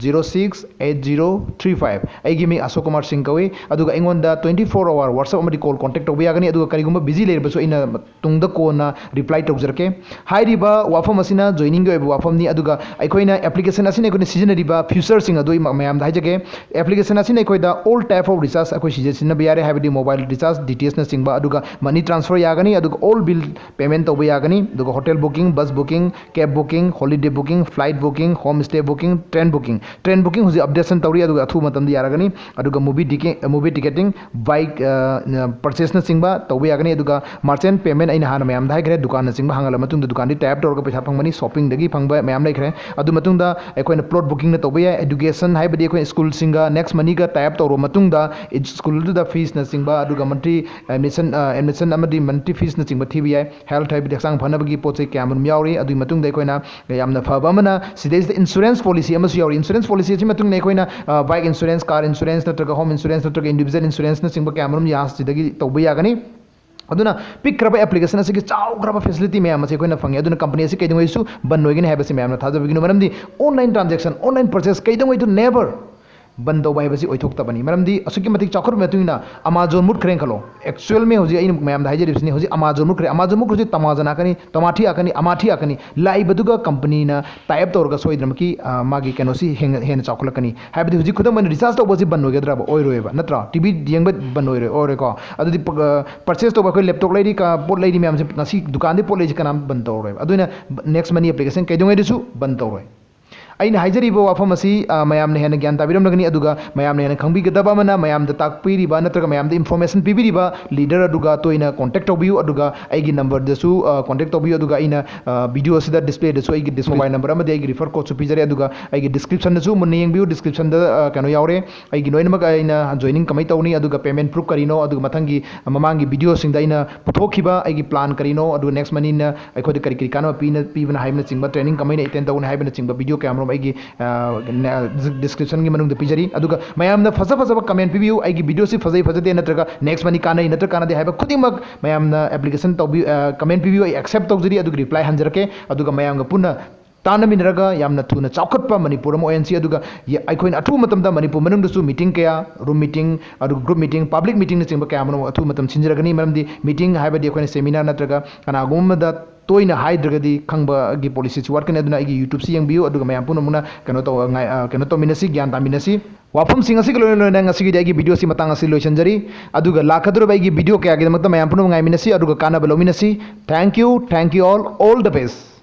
zero six eight zero three five꯫ ꯑꯩꯒꯤ ꯃꯤꯡ ꯑꯁꯣꯛ ꯀꯨꯃꯥꯔ ꯁꯤꯡ ꯀꯧꯏ꯫ ꯑꯗꯨꯒ ꯑꯩꯉꯣꯟꯗ twenty four hour WhatsApp ꯑꯃꯗꯤ call contact ꯇꯧꯕ ꯌꯥꯒꯅꯤ꯫ ꯑꯗꯨꯒ ꯀꯔꯤꯒꯨꯝꯕ busy ꯂꯩꯔꯕꯁꯨ ꯑꯩꯅ ꯇꯨꯡꯗ ꯀꯣꯟꯅ reply ꯇꯧꯖꯔꯛꯀꯦ꯫ ꯍꯥꯏꯔꯤꯕ ꯋꯥꯐꯝ ꯑꯁꯤꯅ joining ꯒꯤ ꯑꯣꯏꯕ ꯋꯥꯐꯝꯅꯤ꯫ ꯑꯗꯨꯒ ꯑꯩꯈꯣꯏꯅ application ꯑꯁꯤꯅ ꯑꯩꯈꯣꯏꯅ ꯁꯤꯖꯤꯟꯅꯔꯤꯕ feature ꯁꯤꯡ ꯑꯗꯨ ꯑꯩ ꯃ-, ꯃꯌꯥꯝꯗ ꯍꯥꯏꯖꯒꯦ꯫ Application ꯑꯁꯤꯅ ꯑꯩꯈꯣꯏꯗ all type of recharge ꯑꯩꯈꯣꯏ ꯁꯤꯖ-, ꯁꯤꯖꯤꯟꯅꯕ ꯌꯥꯔꯦ, ꯍꯥꯏꯕꯗꯤ mobile recharge, D T H ꯅꯆꯤꯡꯕ, ꯑꯗꯨꯒ money transfer ꯌꯥꯒꯅꯤ, ꯑꯗꯨꯒ all bill payment ꯇꯧꯕ ꯌꯥꯒꯅꯤ, ꯑꯗꯨꯒ hotel booking, bus booking, cab booking, holiday booking, flight booking, home stay booking, train booking꯫ Train booking ꯍꯧꯖꯤꯛ updation ꯇꯧꯔꯤ, ꯑꯗꯨꯒ ꯑꯊꯨꯕ ꯃꯇꯝꯗ ꯌꯥꯔꯒꯅꯤ꯫ ꯑꯗꯨꯒ movie ticke-, movie ticketing, bike, ꯑ, purchase ꯅꯆꯤꯡꯕ ꯇꯧꯕ ꯌꯥꯒꯅꯤ꯫ ꯑꯗꯨꯒ merchant payment ꯑꯩꯅ ꯍꯥꯟꯅ ꯃꯌꯥꯝꯗ ꯍꯥꯏꯈ꯭ꯔꯦ, ꯗꯨꯀꯥꯟꯅꯆꯤꯡꯕ ꯍꯥꯡꯍꯜꯂ ꯃꯇꯨꯡꯗ ꯗꯨꯀꯥꯟꯗꯤ tie up ꯇꯧꯔꯒ ꯄꯩꯁꯥ ꯐꯪꯕꯅꯤ, shopping ꯗꯒꯤ ꯐꯪꯕ ꯃꯌꯥꯝ ꯂꯩꯈ꯭ꯔꯦ꯫ ꯑꯗꯨ ꯃꯇꯨꯡꯗ ꯑꯩꯈꯣꯏꯅ plot booking ꯅ ꯇꯧꯕ ꯌꯥꯏ, education ꯍꯥꯏꯕꯗꯤ ꯑꯩꯈꯣꯏꯅ school ꯁꯤꯡꯒ next money ꯒ tie up ꯇꯧꯔꯕ ꯃꯇꯨꯡꯗ school ꯑꯗꯨꯗ fees ꯅꯆꯤꯡꯕ, ꯑꯗꯨꯒ monthly admission, ꯑ, admission ꯑꯃꯗꯤ monthly fees ꯅꯆꯤꯡꯕ ꯊꯤꯕ ꯌꯥꯏ꯫ Health ꯍꯥꯏꯕꯗꯤ ꯍꯛꯆꯥꯡ ꯐꯅꯕꯒꯤ ꯄꯣꯠ ꯆꯩ ꯀꯌꯥ ꯑꯃꯔꯣꯝ ꯌꯥꯎꯔꯤ꯫ ꯑꯗꯨꯒꯤ ꯃꯇꯨꯡꯗ ꯑꯩꯈꯣꯏꯅ ꯌꯥꯝꯅ ꯐꯕ ꯑꯃꯅ ꯁꯤꯗꯩꯁꯤꯗ insurance policy ꯑꯃꯁꯨ ꯌꯥꯎꯔꯤ꯫ Insurance policy ꯑꯁꯤ ꯃꯇꯨꯡ ꯏꯟꯅ ꯑꯩꯈꯣꯏꯅ, ꯑ, bike insurance, car insurance ꯅꯠꯇ꯭ꯔꯒ home insurance ꯅꯠꯇ꯭ꯔꯒ individual insurance ꯅꯆꯤꯡꯕ ꯀꯌꯥ ꯑꯃꯔꯣꯝ ꯌꯥ-, ꯁꯤꯗꯒꯤ ꯇꯧꯕ ꯌꯥꯒꯅꯤ꯫ ꯑꯗꯨꯅ ꯄꯤꯛꯈ꯭ꯔꯕ application ꯑꯁꯤꯒꯤ ꯆꯥꯎꯈ꯭ꯔꯕ facility ꯃꯌꯥꯝ ꯑꯁꯤ ꯑꯩꯈꯣꯏꯅ ꯐꯪꯉꯤ꯫ ꯑꯗꯨꯅ company ꯑꯁꯤ ꯀꯩꯗꯧꯉꯩꯁꯨ ꯕꯟ ꯑꯣꯏꯒꯅꯤ ꯍꯥꯏꯕꯁꯤ ꯃꯌꯥꯝꯅ ꯊꯥꯖꯕꯤꯒꯅꯨ꯫ ꯃꯔꯝꯗꯤ online transaction, online purchase ꯀꯩꯗꯧꯉꯩꯗꯨ never ꯕꯟ ꯇꯧꯕ ꯍꯥꯏꯕꯁꯤ ꯑꯣꯏꯊꯣꯛꯇꯕꯅꯤ꯫ ꯃꯔꯝꯗꯤ ꯑꯁꯨꯛꯀꯤ ꯃꯇꯤꯛ ꯆꯥꯎꯈꯠꯄꯒꯤ ꯃꯇꯨꯡ ꯏꯟꯅ Amazon ꯃꯨꯠꯈ꯭ꯔꯦꯅ ꯈꯜꯂꯣ꯫ Actual ꯃꯤ ꯍꯧꯖꯤꯛ ꯑꯩꯅ ꯃꯌꯥꯝꯗ ꯍꯥꯏꯖꯔꯤꯕꯁꯤꯅꯤ, ꯍꯧꯖꯤꯛ Amazon ꯃꯨꯠꯈ꯭ꯔꯦ꯫ Amazon ꯃꯨꯠꯈ꯭ꯔꯁꯤ ꯇꯃꯥꯖꯅꯥꯀꯅꯤ, ꯇꯃꯥꯊꯤ ꯑꯥꯀꯅꯤ, ꯑꯃꯥꯊꯤ ꯑꯥꯀꯅꯤ꯫ ꯂꯥꯛꯏꯕꯗꯨꯒ company ꯅ tie up ꯇꯧꯔꯒ ꯁꯣꯏꯗꯅꯃꯛꯀꯤ, ꯑ, ꯃꯥꯒꯤ ꯀꯩꯅꯣꯁꯤ ꯍꯦꯟꯅ, ꯍꯦꯟꯅ ꯆꯥꯎꯈꯠꯂꯛꯀꯅꯤ꯫ ꯍꯥꯏꯕꯗꯤ ꯍꯧꯖꯤꯛ ꯈꯨꯗꯝ ꯑꯣꯏꯅ recharge ꯇꯧꯕꯁꯤ ꯕꯟ ꯑꯣꯏꯒꯗ꯭ꯔꯕ? ꯑꯣꯏꯔꯣꯏꯕ, ꯅꯠꯇ꯭ꯔꯥ? T V ꯌꯦꯡꯕ ꯕꯟ ꯑꯣꯏꯔꯣꯏ, ꯑꯣꯏꯔꯣꯏꯀꯣ? ꯑꯗꯨꯗꯤ ꯄ-, ꯑ, purchase ꯇꯧꯕ ꯑꯩꯈꯣꯏ laptop ꯂꯩꯔꯤ, ꯀ-, ꯄꯣꯠ ꯂꯩꯔꯤ ꯃꯌꯥꯝꯁꯦ ꯉꯁꯤ ꯗꯨꯀꯥꯟꯗꯤ ꯄꯣꯠ ꯂꯩꯔꯤꯁꯦ ꯀꯅꯥꯝ ꯕꯟ ꯇꯧꯔꯣꯏꯕ꯫ ꯑꯗꯨꯅ next money application ꯀꯩꯗꯧꯉꯩꯗꯁꯨ ꯕꯟ ꯇꯧꯔꯣꯏ꯫ ꯑꯩꯅ ꯍꯥꯏꯖꯔꯤꯕ ꯋꯥꯐꯝ ꯑꯁꯤ, ꯑ, ꯃꯌꯥꯝꯅ ꯍꯦꯟꯅ ꯒ꯭ꯌꯥꯟ ꯇꯥꯕꯤꯔꯝꯂꯒꯅꯤ, ꯑꯗꯨꯒ ꯃꯌꯥꯝꯅ ꯍꯦꯟꯅ ꯈꯪꯕꯤꯒꯗꯕ ꯑꯃꯅ, ꯃꯌꯥꯝꯗ ꯇꯥꯛꯄꯤꯔꯤꯕ ꯅꯠꯇ꯭ꯔꯒ ꯃꯌꯥꯝꯗ information ꯄꯤꯕꯤꯔꯤꯕ leader ꯑꯗꯨꯒ ꯇꯣꯏꯅ contact ꯇꯧꯕꯤꯌꯨ, ꯑꯗꯨꯒ ꯑꯩꯒꯤ number ꯗꯁꯨ, ꯑ, contact ꯇꯧꯕꯤꯌꯨ, ꯑꯗꯨꯒ ꯑꯩꯅ, ꯑ, video ꯑꯁꯤꯗ display ꯗꯁꯨ ꯑꯩꯒꯤ dis-, mobile number ꯑꯃꯗꯤ ꯑꯩꯒꯤ refer code ꯁꯨ ꯄꯤꯖꯔꯦ, ꯑꯗꯨꯒ ꯑꯩꯒꯤ description ꯗꯁꯨ ꯃꯨꯟꯅ ꯌꯦꯡꯕꯤꯌꯨ, description ꯗ, ꯑ, ꯀꯩꯅꯣ ꯌꯥꯎꯔꯦ, ꯑꯩꯒꯤ ꯂꯣꯏꯅꯃꯛ ꯑꯩꯅ joining ꯀꯃꯥꯏꯅ ꯇꯧꯅꯤ, ꯑꯗꯨꯒ payment proof ꯀꯔꯤꯅꯣ, ꯑꯗꯨꯒ ꯃꯊꯪꯒꯤ ꯃꯃꯥꯡꯒꯤ video ꯁꯤꯡꯗ ꯑꯩꯅ ꯄꯨꯊꯣꯛꯈꯤꯕ ꯑꯩꯒꯤ plan ꯀꯔꯤꯅꯣ, ꯑꯗꯨꯒ next money ꯅ ꯑꯩꯈꯣꯏꯗ ꯀꯔꯤ ꯀꯔꯤ ꯀꯥꯟꯅꯕ ꯄꯤꯅ-, ꯄꯤꯕꯅ ꯍꯥꯏꯕꯅꯆꯤꯡꯕ, training ꯀꯃꯥꯏꯅ attend ꯇꯧꯒꯅꯤ ꯍꯥꯏꯕꯅꯆꯤꯡꯕ video ꯀꯌꯥꯃꯔꯨꯝ ꯑꯩꯒꯤ, ꯑ, ꯅ-, description ꯒꯤ ꯃꯅꯨꯡꯗ ꯄꯤꯖꯔꯤ꯫ ꯑꯗꯨꯒ ꯃꯌꯥꯝꯅ ꯐꯖ ꯐꯖꯕ comment ꯄꯤꯕꯤꯌꯨ, ꯑꯩꯒꯤ video ꯁꯤ ꯐꯖꯩ ꯐꯖꯗꯦ ꯅꯠꯇ꯭ꯔꯒ next money ꯀꯥꯟꯅꯩ ꯅꯠꯇ꯭ꯔꯒ ꯀꯥꯟꯅꯗꯦ ꯍꯥꯏꯕ ꯈꯨꯗꯤꯡꯃꯛ ꯃꯌꯥꯝꯅ application ꯇꯧꯕꯤ-, ꯑ, comment ꯄꯤꯕꯤꯌꯨ, ꯑꯩ accept ꯇꯧꯖꯔꯤ, ꯑꯗꯨꯒꯤ reply ꯍꯟꯖꯔꯛꯀꯦ꯫ ꯑꯗꯨꯒ ꯃꯌꯥꯝꯒ ꯄꯨꯟꯅ ꯇꯥꯟꯅꯃꯤꯟꯅꯔꯒ ꯌꯥꯝꯅ ꯊꯨꯅ ꯆꯥꯎꯈꯠꯄ ꯃꯅꯤꯄꯨꯔ ꯑꯃ ꯑꯣꯏꯍꯟꯁꯤ꯫ ꯑꯗꯨꯒ ꯌ-, ꯑꯩꯈꯣꯏꯅ ꯑꯊꯨꯕ ꯃꯇꯝꯗ ꯃꯅꯤꯄꯨꯔ ꯃꯅꯨꯡꯗꯁꯨ meeting ꯀꯌꯥ, room meeting, ꯑꯗꯨꯒ group meeting, public meeting ꯅꯆꯤꯡꯕ ꯀꯌꯥ ꯑꯃꯔꯣꯝ ꯑꯊꯨꯕ ꯃꯇꯝ ꯁꯤꯟꯖꯔꯛꯀꯅꯤ꯫ ꯃꯔꯝꯗꯤ meeting ꯍꯥꯏꯕꯗꯤ ꯑꯩꯈꯣꯏꯅ seminar ꯅꯠꯇ꯭ꯔꯒ ꯀꯅꯥꯒꯨꯝꯕ ꯑꯃꯗ ꯇꯣꯏꯅ ꯍꯥꯏꯗ꯭ꯔꯒꯗꯤ ꯈꯪꯕꯒꯤ policy ꯁꯤ ꯋꯥꯠꯀꯅꯤ꯫ ꯑꯗꯨꯅ ꯑꯩꯒꯤ YouTube ꯁꯤ ꯌꯦꯡꯕꯤꯌꯨ, ꯑꯗꯨꯒ ꯃꯌꯥꯝ ꯄꯨꯝꯅꯃꯛꯅ ꯀꯩꯅꯣ ꯇꯧ-, ꯉꯥꯏ-, ꯑ, ꯀꯩꯅꯣ ꯇꯧꯃꯤꯟꯅꯁꯤ, ꯒ꯭ꯌꯥꯟ ꯇꯥꯃꯤꯟꯅꯁꯤ꯫ ꯋꯥꯐꯝꯁꯤꯡ ꯑꯁꯤꯒ ꯂꯣꯏꯅ ꯂꯣꯏꯅꯅ ꯉꯁꯤꯒꯤꯗꯤ ꯑꯩꯒꯤ video ꯁꯤ ꯃꯇꯥꯡ ꯑꯁꯤ ꯂꯣꯏꯁꯤꯟꯖꯔꯤ꯫ ꯑꯗꯨꯒ ꯂꯥꯛꯀꯗꯧꯔꯤꯕ ꯑꯩꯒꯤ video ꯀꯌꯥꯒꯤꯗꯃꯛꯇ ꯃꯌꯥꯝ ꯄꯨꯝꯅꯃꯛ ꯉꯥꯏꯃꯤꯟꯅꯁꯤ, ꯑꯗꯨꯒ ꯀꯥꯟꯅꯕ ꯂꯧꯃꯤꯟꯅꯁꯤ꯫ Thank you, thank you all, all the best꯫